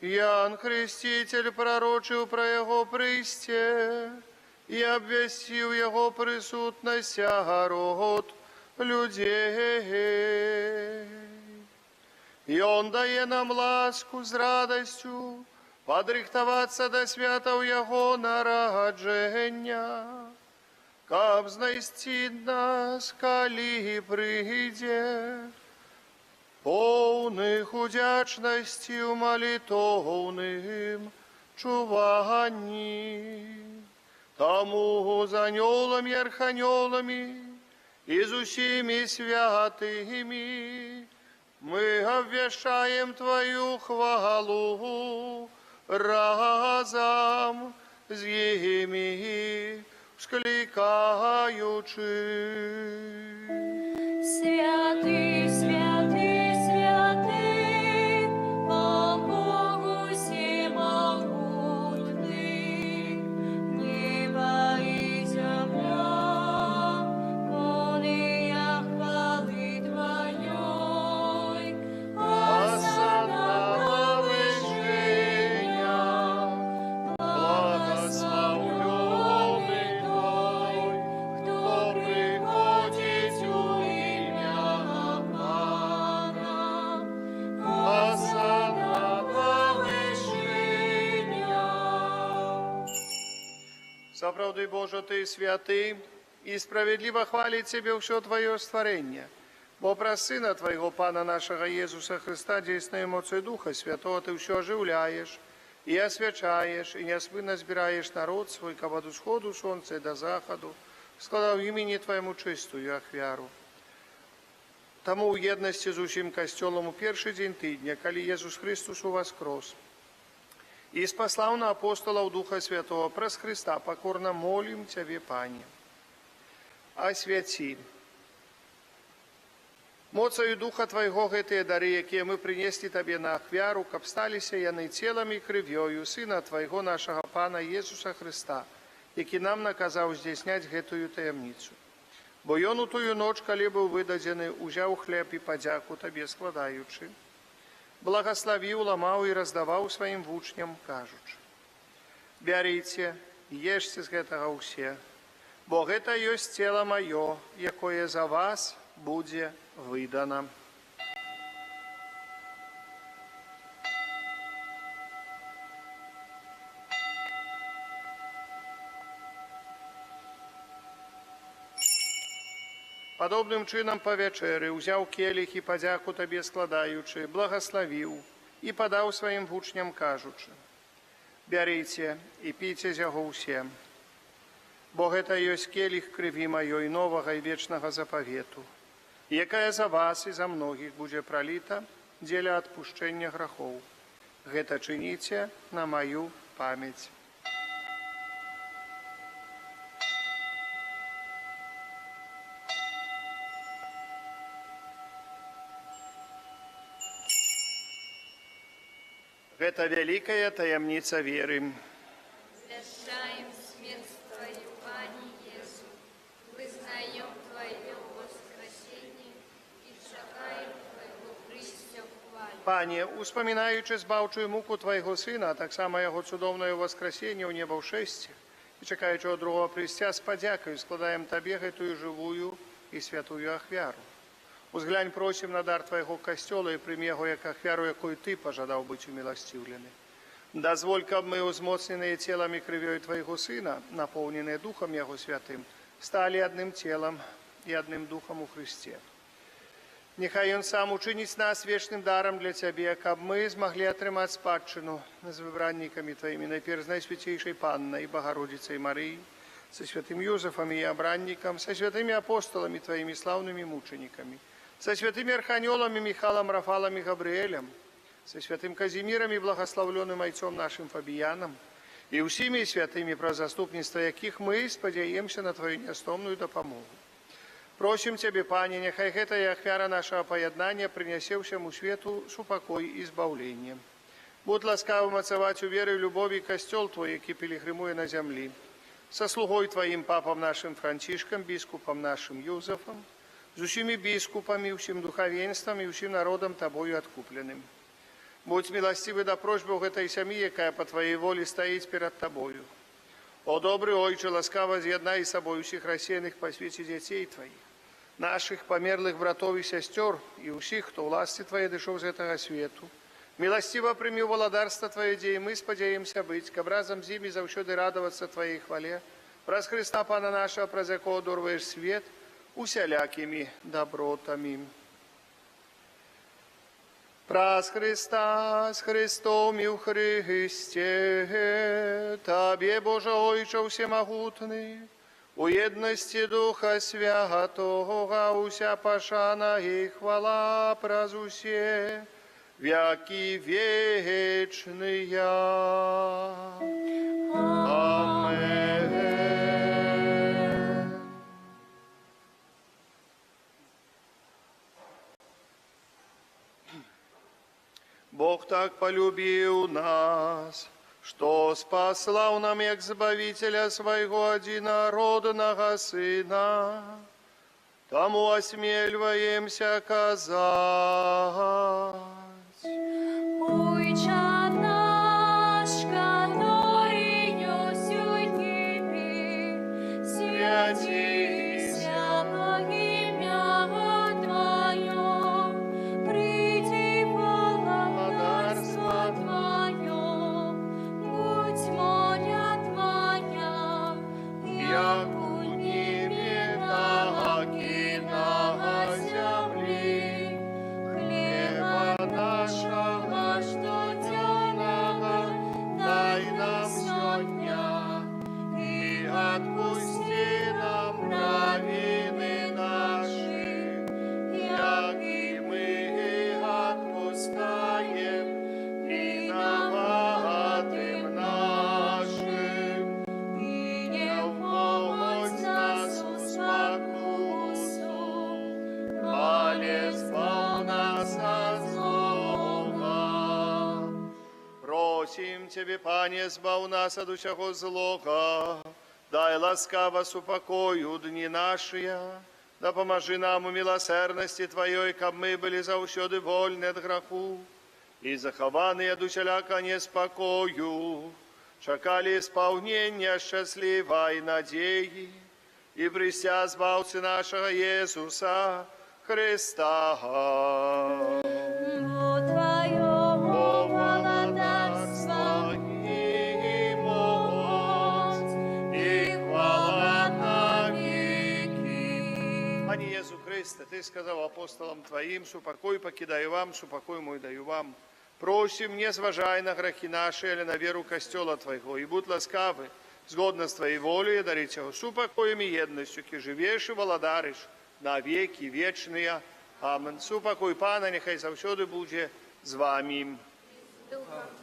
Ян Хрысціцель прарочыў пра яго прыйсце і абвясціў яго прысутнасць сярод людзей. І Он дае нам ласку з радасцю падрыхтавацца да святаў Яго нараджэння, каб знайсці нас, калі прыйдзе. поўных удзячнасці ў малітоўным чуванні. Таму з анёламі, арханёламі і з усімі святымі мы абвяшчаем Тваю хвалу разам з імі, усклікаючы. Святы, святы, святы, Пан Бог усемагутны, неба і зямля, полныя хвалы Тваёй. Асанна на вышынях, благаслаўлёны той, хто прыходзіць у імя Пана. Асанна на вышынях. Сапраўды, Божа, Ты святы, і справядліва хваліць Цябе ўсё Тваё стварэнне. Бо праз Сына Твайго, Пана нашага Езуса Хрыста, дзейснай моцай Духа Святога Ты ўсё ажыўляеш і асвячаеш, і няспынна збіраеш народ свой, каб ад усходу сонца і да захаду складаў імені Твайму чыстую ахвяру. Таму ў еднасці з усім Касцёлам у першы дзень тыдня, калі Езус Хрыстус уваскрос і спаслаў на апосталаў Духа Святога, праз Хрыста пакорна молім Цябе, Пане. Асвяці моцаю Духа Твайго гэтыя дары, якія мы прынеслі Табе на ахвяру, каб сталіся яны целам і крывёю Сына Твайго, нашага Пана Езуса Хрыста, які нам наказаў здзяйсняць гэтую таямніцу. Бо Ён у тую ноч, калі быў выдадзены, узяў хлеб і падзяку Табе складаючы, благаславіў, ламаў і раздаваў сваім вучням, кажучы: Бярыце, ешце з гэтага ўсе, бо гэта ёсць цела маё, якое за вас будзе выдана. Падобным чынам па вячэры ўзяў келіх і падзяку Табе складаючы, благаславіў і падаў сваім вучням, кажучы: Бярыце і піце з яго ўсе, бо гэта ёсць келіх крыві маёй новага і вечнага запавету, якая за вас і за многіх будзе праліта дзеля адпушчэння грахоў. Гэта чыніце на маю памяць. Гэта вялікая таямніца веры. Звяшчаем смерць Тваю, Пане Езу, вызнаем Тваё ўваскрасенне і чакаем Твайго прыйсця ў хвале. Пане, успамінаючы збаўчую муку Твайго Сына, а таксама Яго цудоўнае ўваскрасенне ў небаўшэсці, і чакаючы яго другога прыйсця, з падзякаю складаем Табе гэтую жывую і святую ахвяру. Узглянь, просім, на дар Твайго Касцёла і прымі яго як ахвяру, якую Ты пажадаў быць уміласціўлены. Дазволь, каб мы, узмоцненыя целам і крывёй Твайго Сына, напоўненыя Духам Яго Святым, сталі адным целам і адным духам у Хрысце. Няхай Ён сам учыніць нас вечным дарам для Цябе, каб мы змаглі атрымаць спадчыну з выбраннікамі Тваімі, найперш з Найсвяцейшай Паннай, Багародзіцай Марыяй, са святым Юзафам і абраннікам, са святымі апосталамі Тваімі, слаўнымі мучанікамі, са святымі арханёламі Міхалам, Рафалам і Габрыэлем, са святым Казімірам і благаслаўлёным айцом нашым Фабіянам, і ўсімі святымі, праз заступніцтва якіх мы спадзяемся на Тваю нястомную дапамогу. Просім Цябе, Пане, няхай гэтая ахвяра нашага паяднання прынясе ўсяму свету супакой і збаўленне. Будь ласкавы мацаваць у веры і любові Касцёл Твой, які пілігрымуе на зямлі, са слугой Тваім, папам нашым Францішкам, біскупам нашым Юзафам, з усімі біскупамі, усім духавенствам і ўсім народам Табою адкупленым. Будзь міласцівы да просьбаў гэтай сям'і, якая па Тваёй волі стаіць перад Табою. О добры Ойча, ласкава з'яднай з сабой усіх рассеяных па свеце дзяцей Тваіх, нашых памерлых братоў і сясцёр і ўсіх, хто ў ласцы Тваёй дышоў з гэтага свету. Міласціва прымі ў валадарства Тваё, дзе і мы спадзяемся быць, каб разам з імі заўсёды радавацца Тваёй хвале, праз Хрыста Пана нашага, праз якога адорваеш свет усялякімі дабротамі. Праз Хрыста, з Хрыстом і ў Хрысце, Табе, Божа Ойча ўсемагутны, у еднасці Духа Святога уся пашана і хвала праз усе вякі вечныя. Амэн. Бог так полюбіў нас, што спаслаў нам як Збавіцеля свайго адзінароднага Сына. Таму асмельваемся казаць. Ойча наш, каторы ёсць у небе, свяціся імя Тваё, прыйдзі валадарства Тваё, будзь воля Твая, як у небе, так і на зямлі. Хлеба нашага штодзённага дай нам сёння, і адпусці нам правіны нашы, як і мы адпускаем вінаватым нашым. І не ўводзь нас у спакусу, але збаў нас ад злога. Просім Цябе, Пане, збаў нас ад усяго злога. Дай ласкава супакой у дні нашыя. Дапамажы нам у міласэрнасці Тваёй, каб мы былі заўсёды вольны ад граху і захаваны ад усялякага неспакою, чакалі спаўнення шчаслівай надзеі і прыйсця Збаўцы нашага Езуса Хрыста. Бо Тваё валадарства і моц, і хвала навекі. Пане Езу Хрысце, Ты сказаў апосталам Тваім: «Супакой пакідаю вам, супакой мой даю вам». Просім, не зважай на грахі нашы, але на веру Касцёла Твайго, і будзь ласкавы, згодна з Тваёй воляй, адарыць яго супакоем і еднасцю, які жывеш і валадарыш на векі вечныя. Амэн. Супакой Пана няхай заўсёды будзе з вамі.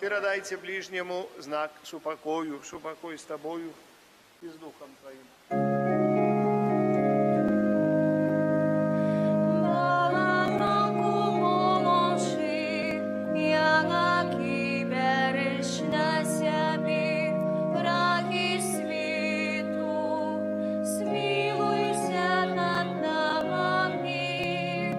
Перадайце бліжняму знак супакою. Супакой з табою і з духам тваім. Баранку Божы, які бярэш на сябе грахі свету, змілуйся над намі.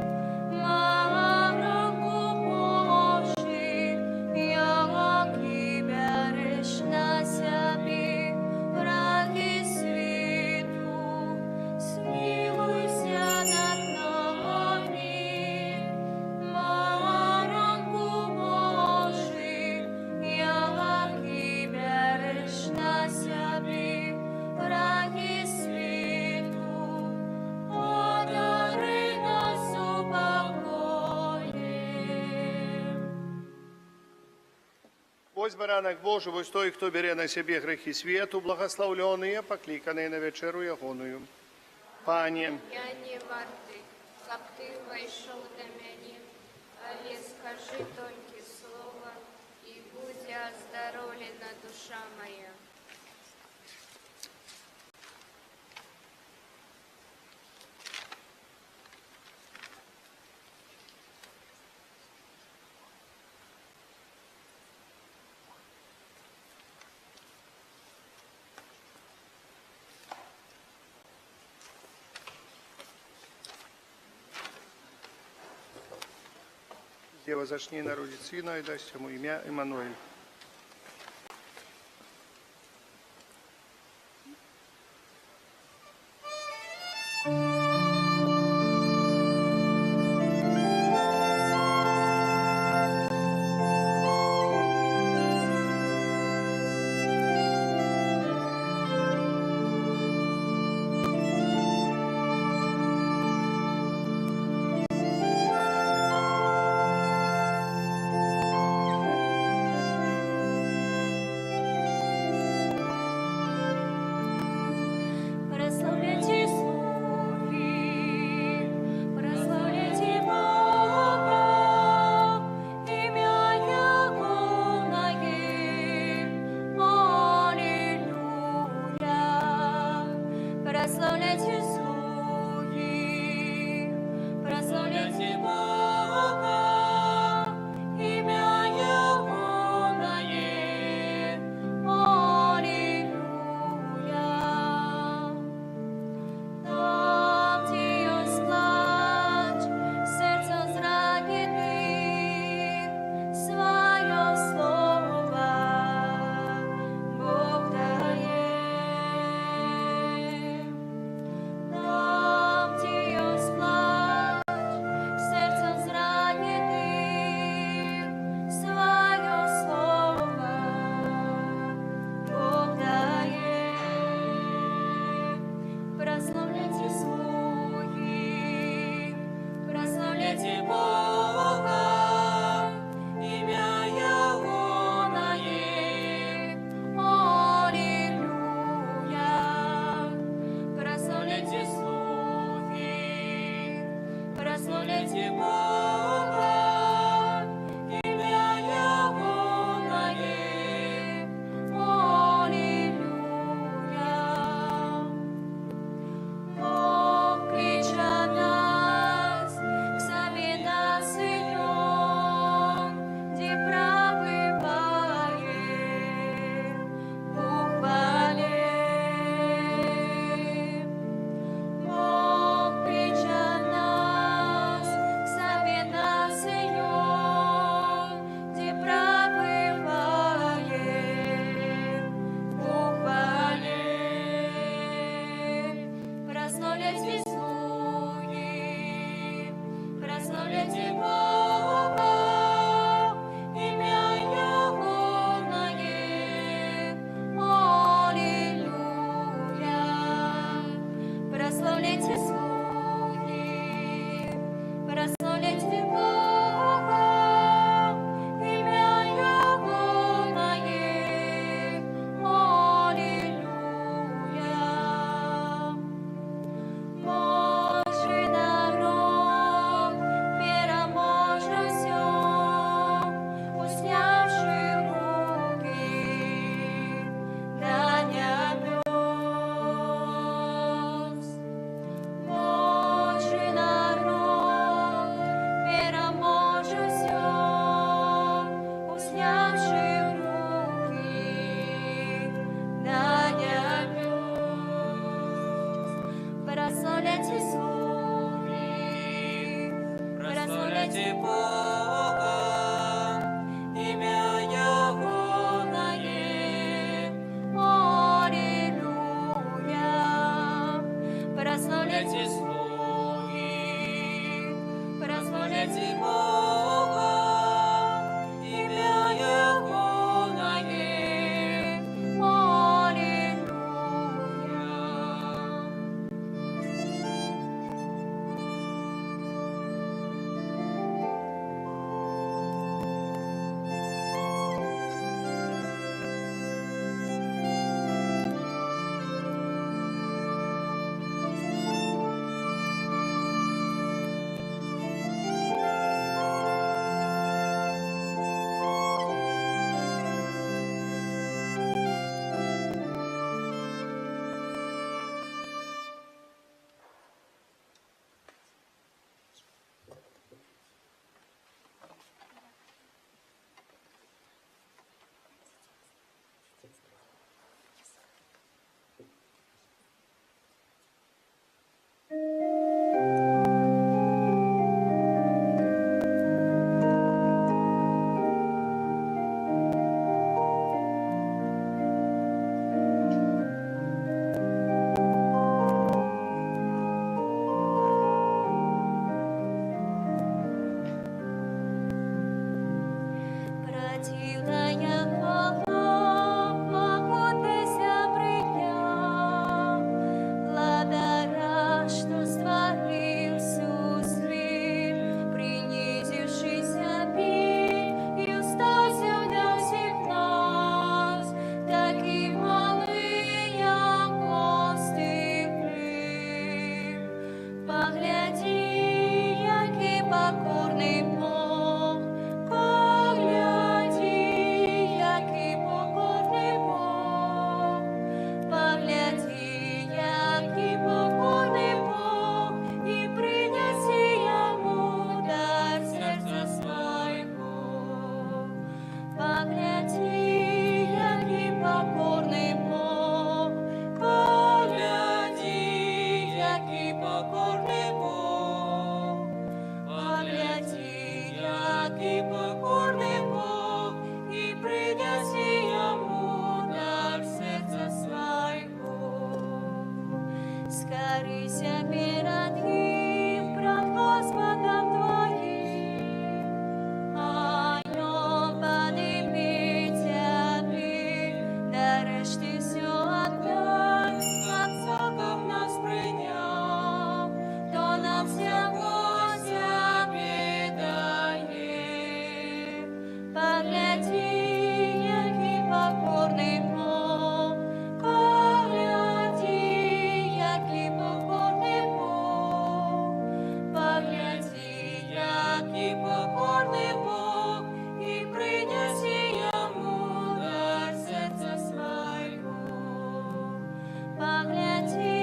Баранку Божы, які бярэш на сябе грахі свету, змілуйся над намі. Баранку Божы, які бярэш на сябе грахі свету, адары нас супакоем. Вось Баранак Божы, вось той, хто бярэ на сябе грахі свету, благаслаўлёныя, пакліканыя на вячэру Ягоную. Пане, Я не варты, каб ты ўвайшоў да мяне, але скажы толькі слова, і будзе аздароўлена душа мая. Дзева зачне, народзіць сына і дасць яму імя Эмануэль. Праслаўляйце слугі, праслаўляйце Бога, імя Ягонае. Алілуя. Там, дзе ёсць плач, сэрца зраненых, сваё слова Бог дае. Там, дзе ёсць плач, сэрца зраненых, сваё слова Бог дае. Праслаўляйце слугі, праслаўляйце Бога, імя Ягонае. Алілуя. Праслаўляйце слугі, праслаўляйце Бога, імя Ягонае. Алілуя. Бог кліча нас к сабе на Сыён, дзе прабывае у хвале. Бог кліча нас к сабе на Сыён, дзе прабывае у хвале. Праслаўляйце слугі, праслаўляйце Бога, імя Ягонае. Алілуя. Праслаўляйце слугі, праслаўляйце Бога, імя Ягонае. Алілуя. Божы народ пераможа ўсё, узняўшы рукі да нябёс. Божы народ пераможа ўсё, узняўшы рукі да нябёс. Праслаўляйце слугі, праслаўляйце Бога, імя Ягонае. Алілуя. Праслаўляйце слугі, праслаўляйце Бога, імя Ягонае. Алілуя. які пакорны Бог, паглядзі, які пакорны Бог, і прынясі яму дар сэрца свайго. Скарыся перад ім, прад Госпадам тваім, а ён падыме цябе, дарэшты ўсё аддай. Отца, каб нас прыняў, то нам усяго сябе дае. Паглядзі, які пакорны Бог, паглядзі, які пакорны Бог, Паглядзі, які пакорны Бог, і прынясі яму дар сэрца свайго. Паглядзі,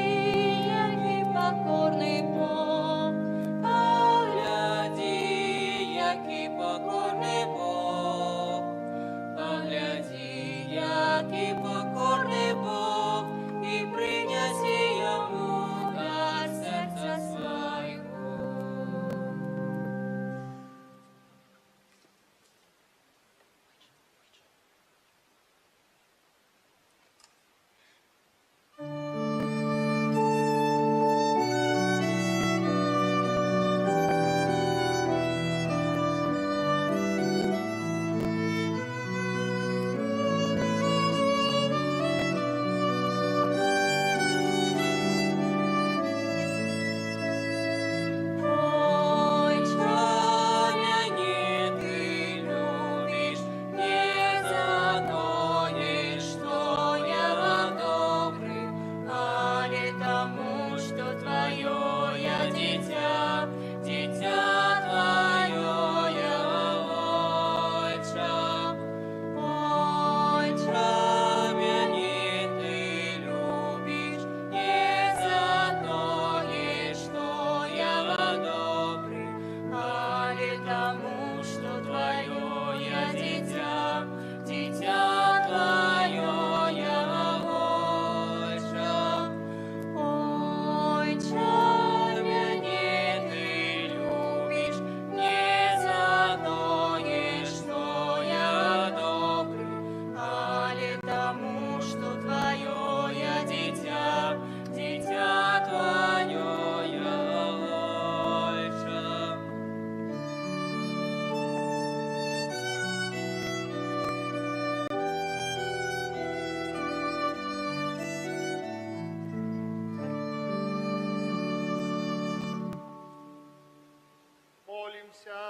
які пакорны Бог, Паглядзі, які пакорны Бог, паглядзі, які пакорны Бог, і прынясі яму дар сэрца свайго. Ойча, мяне ты любіш не за тое, што я добры, але таму, што тваё я дзіця, дзіця тваё я, Ойча. Ойча, мяне ты любіш не за тое, што я добры, але таму, што тваё я дзіця, дзіця тваё я, Ойча. Ойча, мяне ты любіш не за тое, што я добры, але таму, што тваё я дзіця, дзіця тваё я, Ойча. Молімся.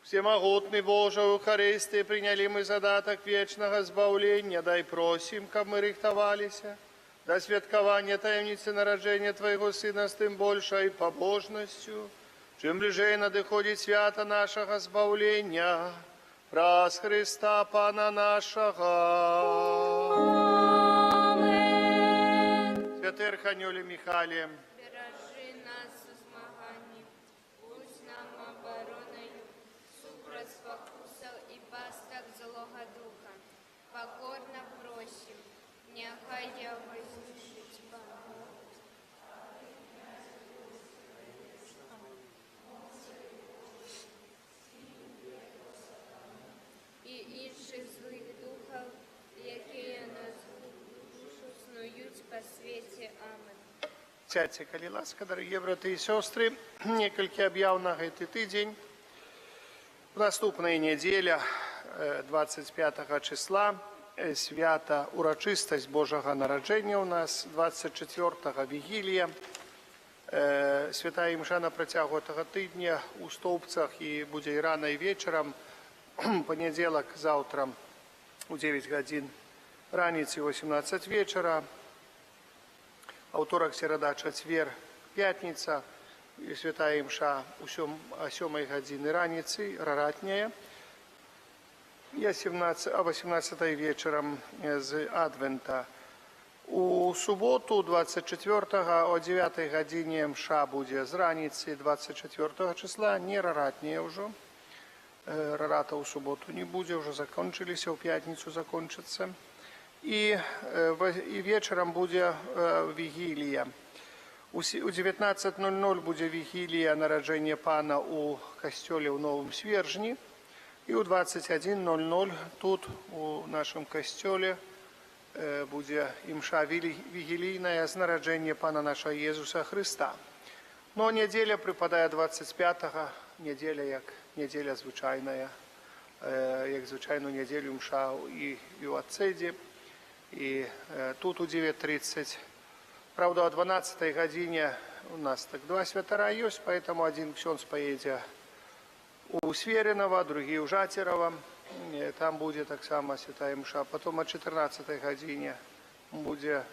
Усемагутны Божа, у Эўхарыстыі прынялі мы задатак вечнага збаўлення, дай, просім, каб мы рыхтаваліся да святкавання таямніцы нараджэння Твайго Сына з тым большай пабожнасцю, чым бліжэй надыходзіць свята нашага збаўлення, праз Хрыста Пана нашага. Амэн. Святы Арханёле Міхале, Беражы нас у змаганні, будзь нам абаронаю супраць спакусаў і пастак злога духа. Пакорна просім, няхай яго знішчыць Пан Бог. І іншых злых духаў, якія на згубу душу снуюць па свеце. Амэн. Сядзьце, калі ласка, дарагія браты і сёстры, некалькі аб'яў на гэты тыдзень. Наступная нядзеля, 25 числа, свята урачыстасць Божага нараджэння у нас, 24 вігілія. Святая імша на працягу гэтага тыдня у Стоўбцах і будзе і рана, і вечарам. Панядзелак, заўтра, у 9 гадзін раніцы, 18 вечара. Аўторак, серада, чацвер, пятніца, і святая імша о 7 гадзіны раніцы, раратняя, і 17, а 18 вечарам з Адвента. У суботу 24 о 9 гадзіне імша будзе з раніцы 24 числа, не раратняя ўжо. Рарата ў суботу не будзе, ўжо закончыліся, ў пятніцу закончацца. І вечарам будзе вігілія. У 19:00 будзе вігілія Нараджэння Пана ў касцёле ў Новым Свержні. І ў 21:00 тут, у нашым касцёле, будзе імша вігілійная з Нараджэння Пана нашага Езуса Хрыста. Ну, а нядзеля прыпадае 25-го, нядзеля як нядзеля звычайная, як звычайную нядзелю імша і ў Адцэдзе, і тут у 9:30. Праўда, о 12 гадзіне у нас так два святара ёсць, поэтому один ксёндз паедзе у Сверынава, другі ў Жацерава. Там будзе таксама святая імша. Потом о 14 гадзіне будзе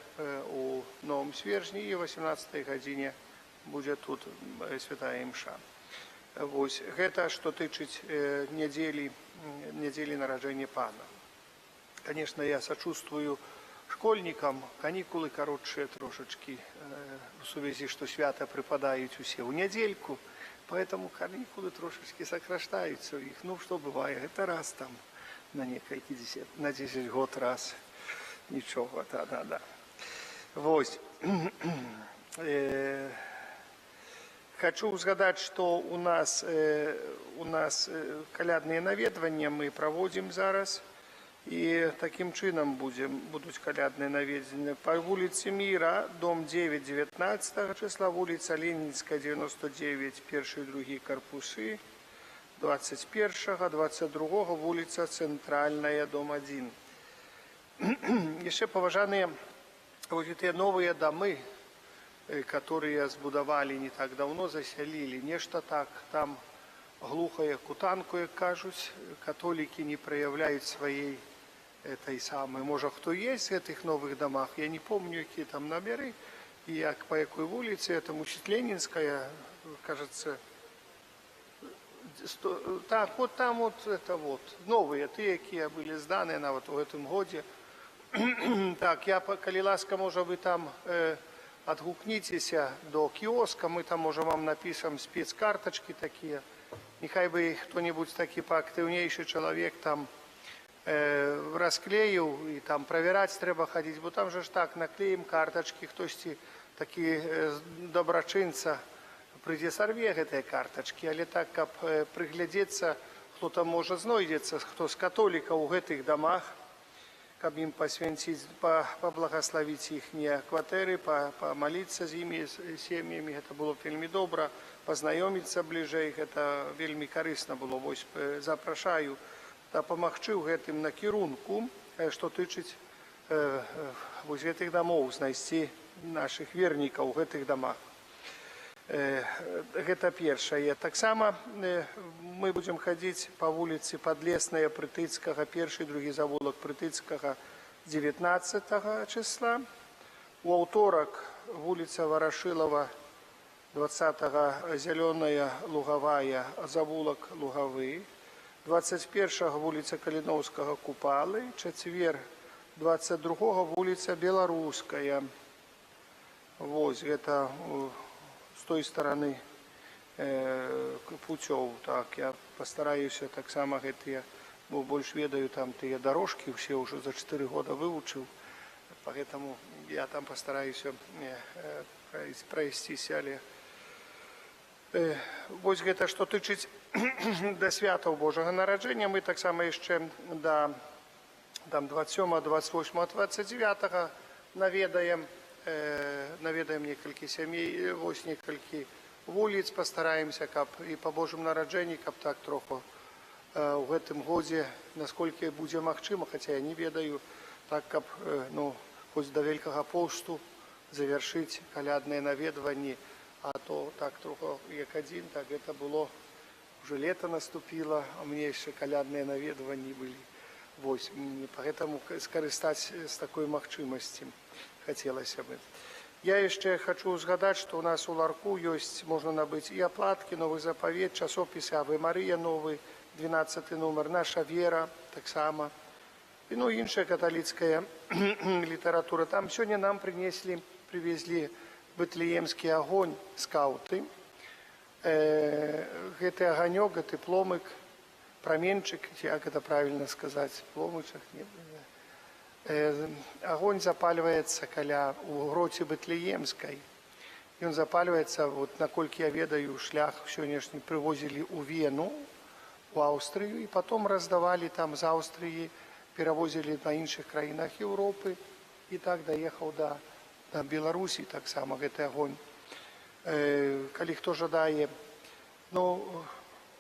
у Новым Свержні, і 18 гадзіне будзе тут святая імша. Вось гэта што тычыць нядзелі Нараджэння Пана. Конечно, я сочувствую школьникам, канікулы каротшыя трошачкі, у сувязі, што свята прыпадаюць усе ў нядзельку, поэтому канікулы трошачкі сокращаются у іх. Ну, што бывае, гэта раз там на некалькі дзесят, на 10 год раз. Нічога, да. Вось. Хачу згадаць, што у нас калядныя наведванні мы праводзім зараз. І такім чынам будуць калядныя наведванні. Па вуліцы Міра, дом 9, 19 числа, вуліца Ленінская, 99, першы і другі карпусы, 21, 22 вуліца Цэнтральная, дом 1. Яшчэ, паважаныя, вот гэтыя новыя дамы, которые збудавалі не так давно, засялілі, нешта так там глуха, як у танку, як кажуць, католікі не праяўляюць сваёй этой самой. Можа, хто есть в гэтых новых домах, я не помню, якія там номеры і як, по якой вуліцы, это, мусіць, Ленинская, кажется, так, вот там вот это вот, новые, тыя, якія былі зданы нават у гэтым годзе. Так, я, калі ласка, можа, вы там адгукніцеся до кіоска, мы там, можа, вам напишем спецкарточки такие. Нехай бы хто-нибудь такі паактыўнейшы чалавек там расклеіў, і там правяраць трэба хадзіць, бо там же ж так наклеім картачкі, хтосьці такі дабрачынца прыйдзе, сарве гэтыя картачкі, але так, каб прыглядзецца, хто там, можа, знойдзецца, хто з католікаў у гэтых дамах, каб ім пасвянціць, паблагаславіць іхнія кватэры, памаліцца з імі, з сем'ямі, гэта было б вельмі добра, пазнаёміцца бліжэй, гэта вельмі карысна было. Вось запрашаю дапамагчы ў гэтым накірунку, што тычыць вось гэтых дамоў, знайсці нашых вернікаў у гэтых дамах. Гэта першае. Таксама мы будзем хадзіць па вуліцы Падлесная, Прытыцкага, першы, другі завулак Прытыцкага 19 числа. У аўторак вуліца Варашылава, 20 Зялёная Лугавая, завулак Лугавы. 21 вуліца Каліноўскага, Купалы, чацвер 22 вуліца Беларуская. Вось гэта з той стороны пуцёў. Так, я пастараюся таксама гэтыя, бо больш ведаю там тыя дарожкі, усе ўжо за 4 года вывучыў. Поэтому я там пастараюся прайсціся, але вось гэта што тычыць да святаў Божага Нараджэння. Мы таксама яшчэ да там 27, 28, 29 наведаем некалькі сямей, вось некалькі вуліц, пастараемся, каб і па Божым Нараджэнні, каб так троху у гэтым годзе, насколькі будзе магчыма, хаця я не ведаю, так каб ну, хоць да Вялікага посту завяршыць калядныя наведванні, а то так троху як адзін, так гэта было, уже лето наступило, а мне яшчэ калядныя наведванні былі. Вось, поэтому скарыстаць з такой магчымасці хацелася бы. Я яшчэ хачу згадаць, што ў нас у ларку ёсць, можна набыць і аплаткі, Новы запавет, часопісы «Аве Марыя» новы, 12 нумар, «Наша вера» таксама. І, ну, іншая каталіцкая літаратура. Там сёння нам прынеслі, прывезлі «Бэтлеемскі агонь» скауты. Гэты аганёк, гэты пломык, праменчык, ці як это правильно сказаць, пломычак, не, Агонь запальваецца каля у гроце Бэтлеемскай. Ён запальваецца, вот, наколькі я ведаю, шлях сённяшні прывозілі ў Вену, у Аўстрыю, і потом раздавалі там з Аўстрыі, перавозілі на іншых краінах Еўропы, і так даехаў да Беларусі таксама гэты агонь. Калі хто жадае, ну,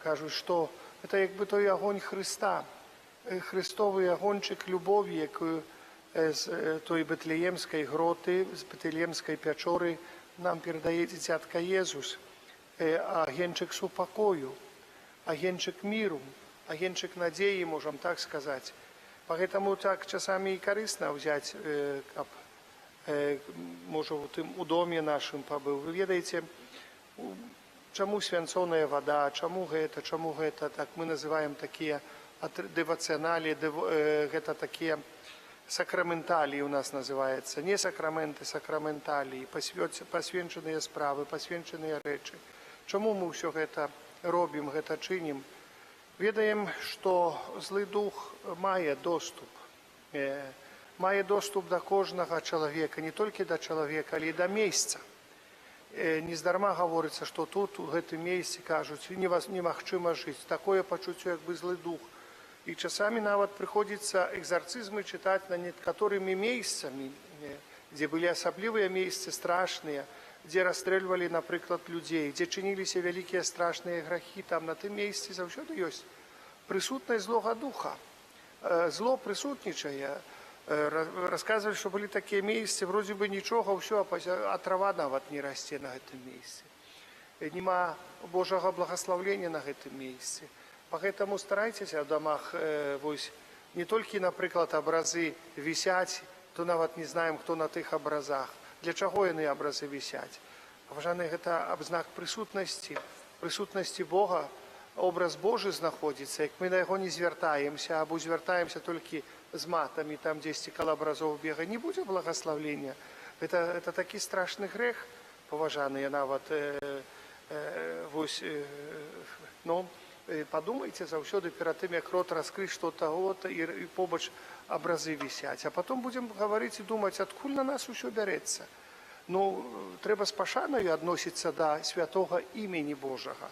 кажуць, што это як бы той агонь Хрыста, Хрыстовы агоньчык любові, якую з той бэтлеемскай гроты, з бэтлеемскай пячоры нам перадае дзіцятка Езус, агеньчык супакою, агеньчык міру, агеньчык надзеі, можам так сказаць. Поэтому так часамі і карысна ўзяць, каб можа, у тым у доме нашым пабыў. Вы ведаеце, чаму свянцоная вада, чаму гэта, так мы называем такія дэвацыяналіі, гэта такія сакраменталіі у нас называецца, не сакраменты, сакраменталіі, пасвенчаныя справы, пасвенчаныя рэчы. Чаму мы ўсё гэта робім, гэта чынім? Ведаем, што злы дух мае доступ да кожнага чалавека, не толькі да чалавека, але і да месца. Нездарма гаворыцца, што тут, у гэтым месцы, кажуць, не вас немагчыма жыць. Такое пачуццё, як бы злы дух. І часамі нават прыходзіцца экзарцызмы чытаць над некаторымі месцамі, дзе былі асаблівыя месцы страшныя, дзе расстрэльвалі, напрыклад, людзей, дзе чыніліся вялікія страшныя грахі, там на тым месцы заўсёды ёсць прысутнасць злога духа. Зло прысутнічае. Расказвалі, што былі такія месцы, вроде бы нічога, ўсё, а трава нават не расце на гэтым месцы. Нема Божага благаслаўлення на гэтым месцы. Поэтому старайцеся ў дамах вось, не толькі, напрыклад, абразы вісяць, то нават не знаем, хто на тых абразах. Для чаго яны абразы вісяць? Паважаны, гэта абзнак прысутнасці, прысутнасці Бога, образ Божы знаходзіцца, як мы на яго не звяртаемся, або звяртаемся толькі з матамі, там дзесьці каля абразоў бега, не будзе благаслаўлення. Это такі страшны грэх, паважаныя, нават вось, ну, падумайце заўсёды перад тым, як рот раскрыць, што таго-то і побач абразы вісяць. А потом будзем гаварыць і думаць, адкуль на нас усё бярэцца. Ну, трэба з пашанаю адносіцца да святога імені Божага.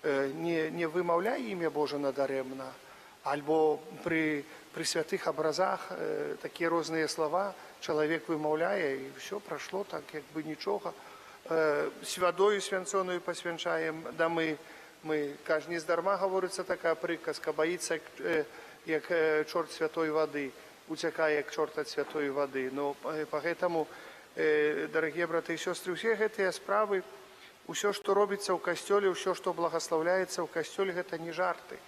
Не вымаўляй імя Божа надарэмна, альбо пры святых абразах такія розныя слова чалавек вымаўляе, і ўсё прайшло так, як бы нічога. З вадою свянцонаю пасвянчаем дамы. Мы, кажа, нездарма гаворыцца такая прыказка: баіцца, як чорт святой вады, уцякае, як чорт ад святой вады. Но поэтому, дарагія браты і сёстры, усе гэтыя справы, усё, што робіцца ў касцёле, ўсё, што благаслаўляецца ў касцёле, гэта не жарты.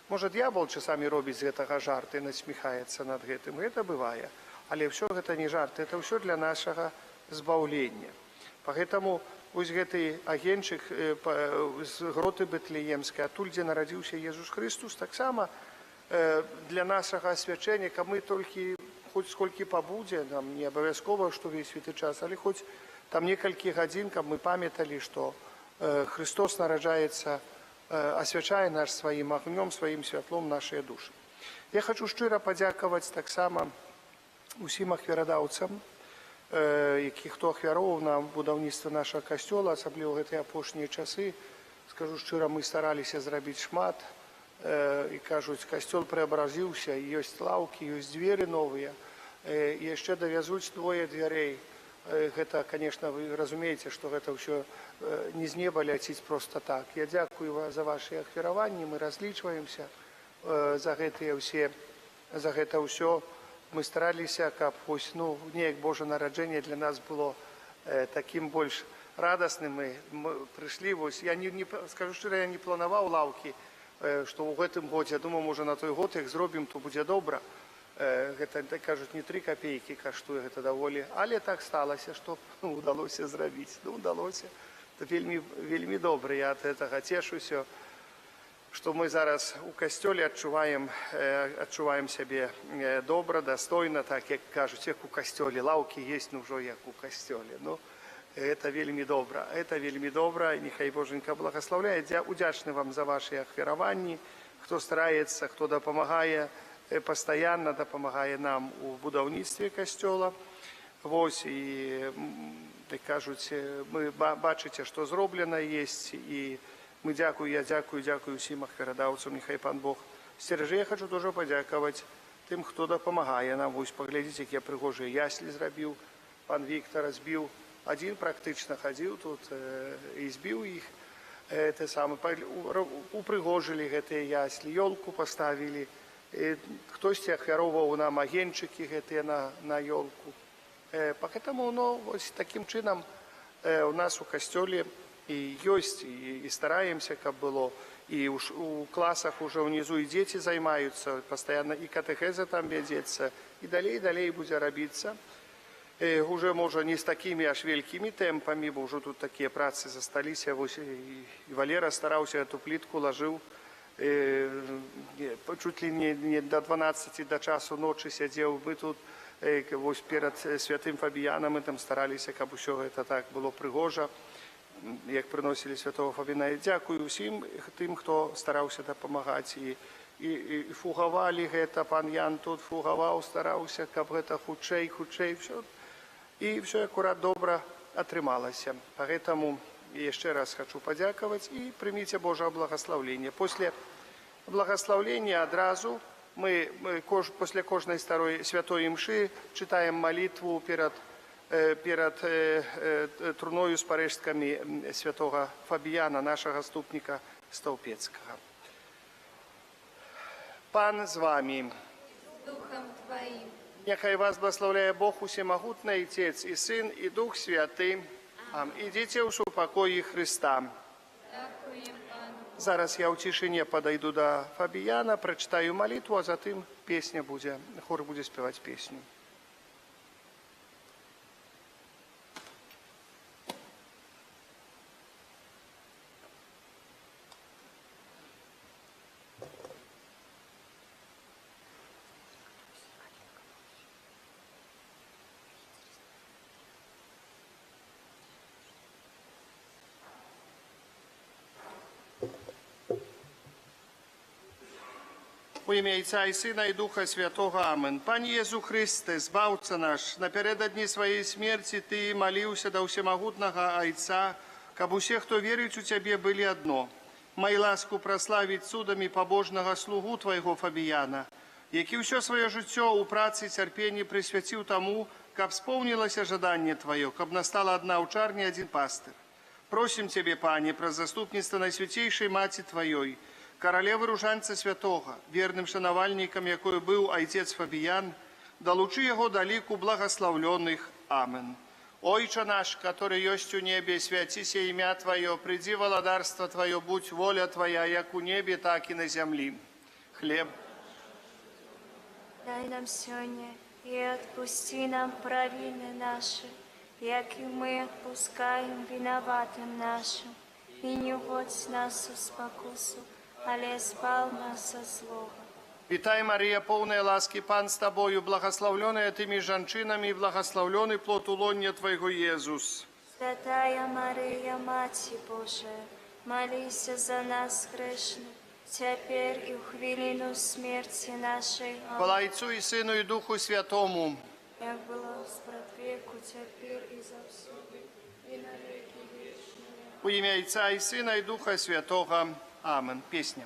Можа, д'ябал часамі робіць з гэтага жарты, насміхаецца над гэтым. Гэта бывае. Але ўсё гэта не жарты, это ўсё для нашага збаўлення. Поэтому вось гэты агеньчык з гроты Бэтлеемскай, адтуль, дзе нарадзіўся Езус Хрыстус, таксама для нашага асвячэння, каб мы толькі хоць сколькі пабудзе, нам не абавязкова, што ўвесь святы час, але хоць там некалькі гадзін, каб мы памяталі, што Хрыстос нараджаецца, асвячае наш сваім агнём, сваім святлом нашыя душы. Я хочу шчыра падзякаваць таксама усім ахвярадаўцам, які хто ахвяроўваў на будаўніцтва нашага касцёла, асабліва гэтыя апошнія часы. Скажу шчыра, мы стараліся зрабіць шмат. І кажуць, касцёл преобразіўся, ёсць лаўкі, ёсць дзверы новыя, і яшчэ давязуць двое дзвярэй. Гэта, конечно, вы разумееце, што гэта ўсё не з неба ляціць просто так. Я дзякую за вашы ахвяраванні, мы разлічваемся за гэтыя ўсе, за гэта ўсё. Мы стараліся, каб вось, ну, неяк Божа нараджэнне для нас было такім больш радасным. Мы прыйшлі, вось, я не скажу шчыра, я не планаваў лаўкі, што ў гэтым годзе, я думаў, можа, на той год, як зробім, то будзе добра. Гэта, так кажуць, не 3 копейкі каштуе, гэта даволі. Але так сталася, што, ну, удалося зрабіць. Ну, удалося. Это вельмі, вельмі добра, я ад гэтага цешуся, што мы зараз у касцёле адчуваем сябе добра, дастойна, так як кажуць, як у касцёле, лаўкі есть, ну ўжо як у касцёле. Ну, это вельмі добра, это вельмі добра, і няхай Божанька благаслаўляе. Удзячны вам за вашы ахвяраванні, хто стараецца, хто дапамагае. Пастаянна дапамагае нам у будаўніцтве касцёла. Вось, і, так кажуць, мы бачыце, што зроблена есть, і мы дзякую, я дзякую, дзякую ўсім ахвярадаўцам, няхай Пан Бог сцеражэ. Я хачу тоже падзякаваць тым, хто дапамагае нам. Вось паглядзіце, якія прыгожыя яслі зрабіў пан Віктор, збіў. Адзін практычна хадзіў тут і збіў іх. Те саме, упрыгожылі гэтыя яслі, ёлку паставілі. Хтосьці ахвяроўваў нам агеньчыкі гэтыя на ёлку. Поэтому, ну, вось такім чынам у нас у касцёле і ёсць, і стараемся, каб было. І у класах уже ўнізу і дзеці займаюцца, пастаянна і катэхеза там вядзецца, і далей, далей будзе рабіцца. Уже, можа, не з такімі аж вялікімі тэмпамі, бо ўжо тут такія працы засталіся. Вось і Валера стараўся, эту плітку лажыў, чуть ли не до 12, до часу ночы сядзеў. Мы тут вось перад святым Фабіянам мы там стараліся, каб усё гэта так было прыгожа, як прыносілі святого Фабіна. І дзякую ўсім тым, хто стараўся дапамагаць і фугавалі гэта, пан Ян тут фугаваў, стараўся, каб гэта хутчэй, хутчэй, всё. І всё акурат добра атрымалася. Поэтому яшчэ раз хачу падзякаваць і прыміце Божае благаслаўленне. После благаслаўлення адразу мы после кожнай старой святой імшы чытаем малітву перад труною з парэшткамі святого Фабіяна, нашага заступніка Стаўпецкага. Пан з вамі. Духам Тваім. Няхай вас благаслаўляе Бог усемагутны, Айцец і Сын, і Дух Святы. Амэн. Ідзіце ў супакоі Хрыста. Дзякуем Пану. Зараз я ў цішыне падайду да Фабіяна, прачытаю малітву, а затым песня будзе, хор будзе спяваць песню. У імя Айца і Сына і Духа Святога. Амен. Пане Езу Хрысце, Збаўца наш, напярэдадні сваёй смерці Ты маліўся да ўсемагутнага Айца, каб усе, хто верыць у Цябе, былі адно. Май ласку праславіць цудамі пабожнага слугу Твайго Фабіяна, які ўсё сваё жыццё ў працы і цярпенні прысвяціў таму, каб споўнілася жаданне Тваё, каб настала адна аўчарня, адзін пастыр. Просім Цябе, Пане, праз заступніцтва Найсвяцейшай Маці Тваёй, Каралевы Ружанца Святога, верным шанавальнікам, якой быў айцец Фабіян, далучы яго да ліку благаслаўлёных. Амен. Ойча наш, который ёсць у небе, свяціся імя Тваё, прыйдзі валадарства Тваё, будзь воля Твая, як у небе, так і на зямлі. Хлеб Дай нам сёння і адпусці нам правіны нашы, як і мы адпускаем вінаватым нашым. І не ўводзь нас у спакусу, але збаў нас ад злога. Вітай, Марыя, поўная ласкі, Пан з табою, благаслаўлёная ты між жанчынамі, і благаслаўлёны плод улоння Твайго, Езус. Святая Марыя, Маці Божая, маліся за нас грэшных, цяпер і ў хвіліну смерці нашай. Амэн. Хвала Айцу і Сыну і Духу Святому. Як было спрадвеку, цяпер і заўсёды, і на векі вечныя. У імя Айца і Сына і Духа Святога. Амен. Песня.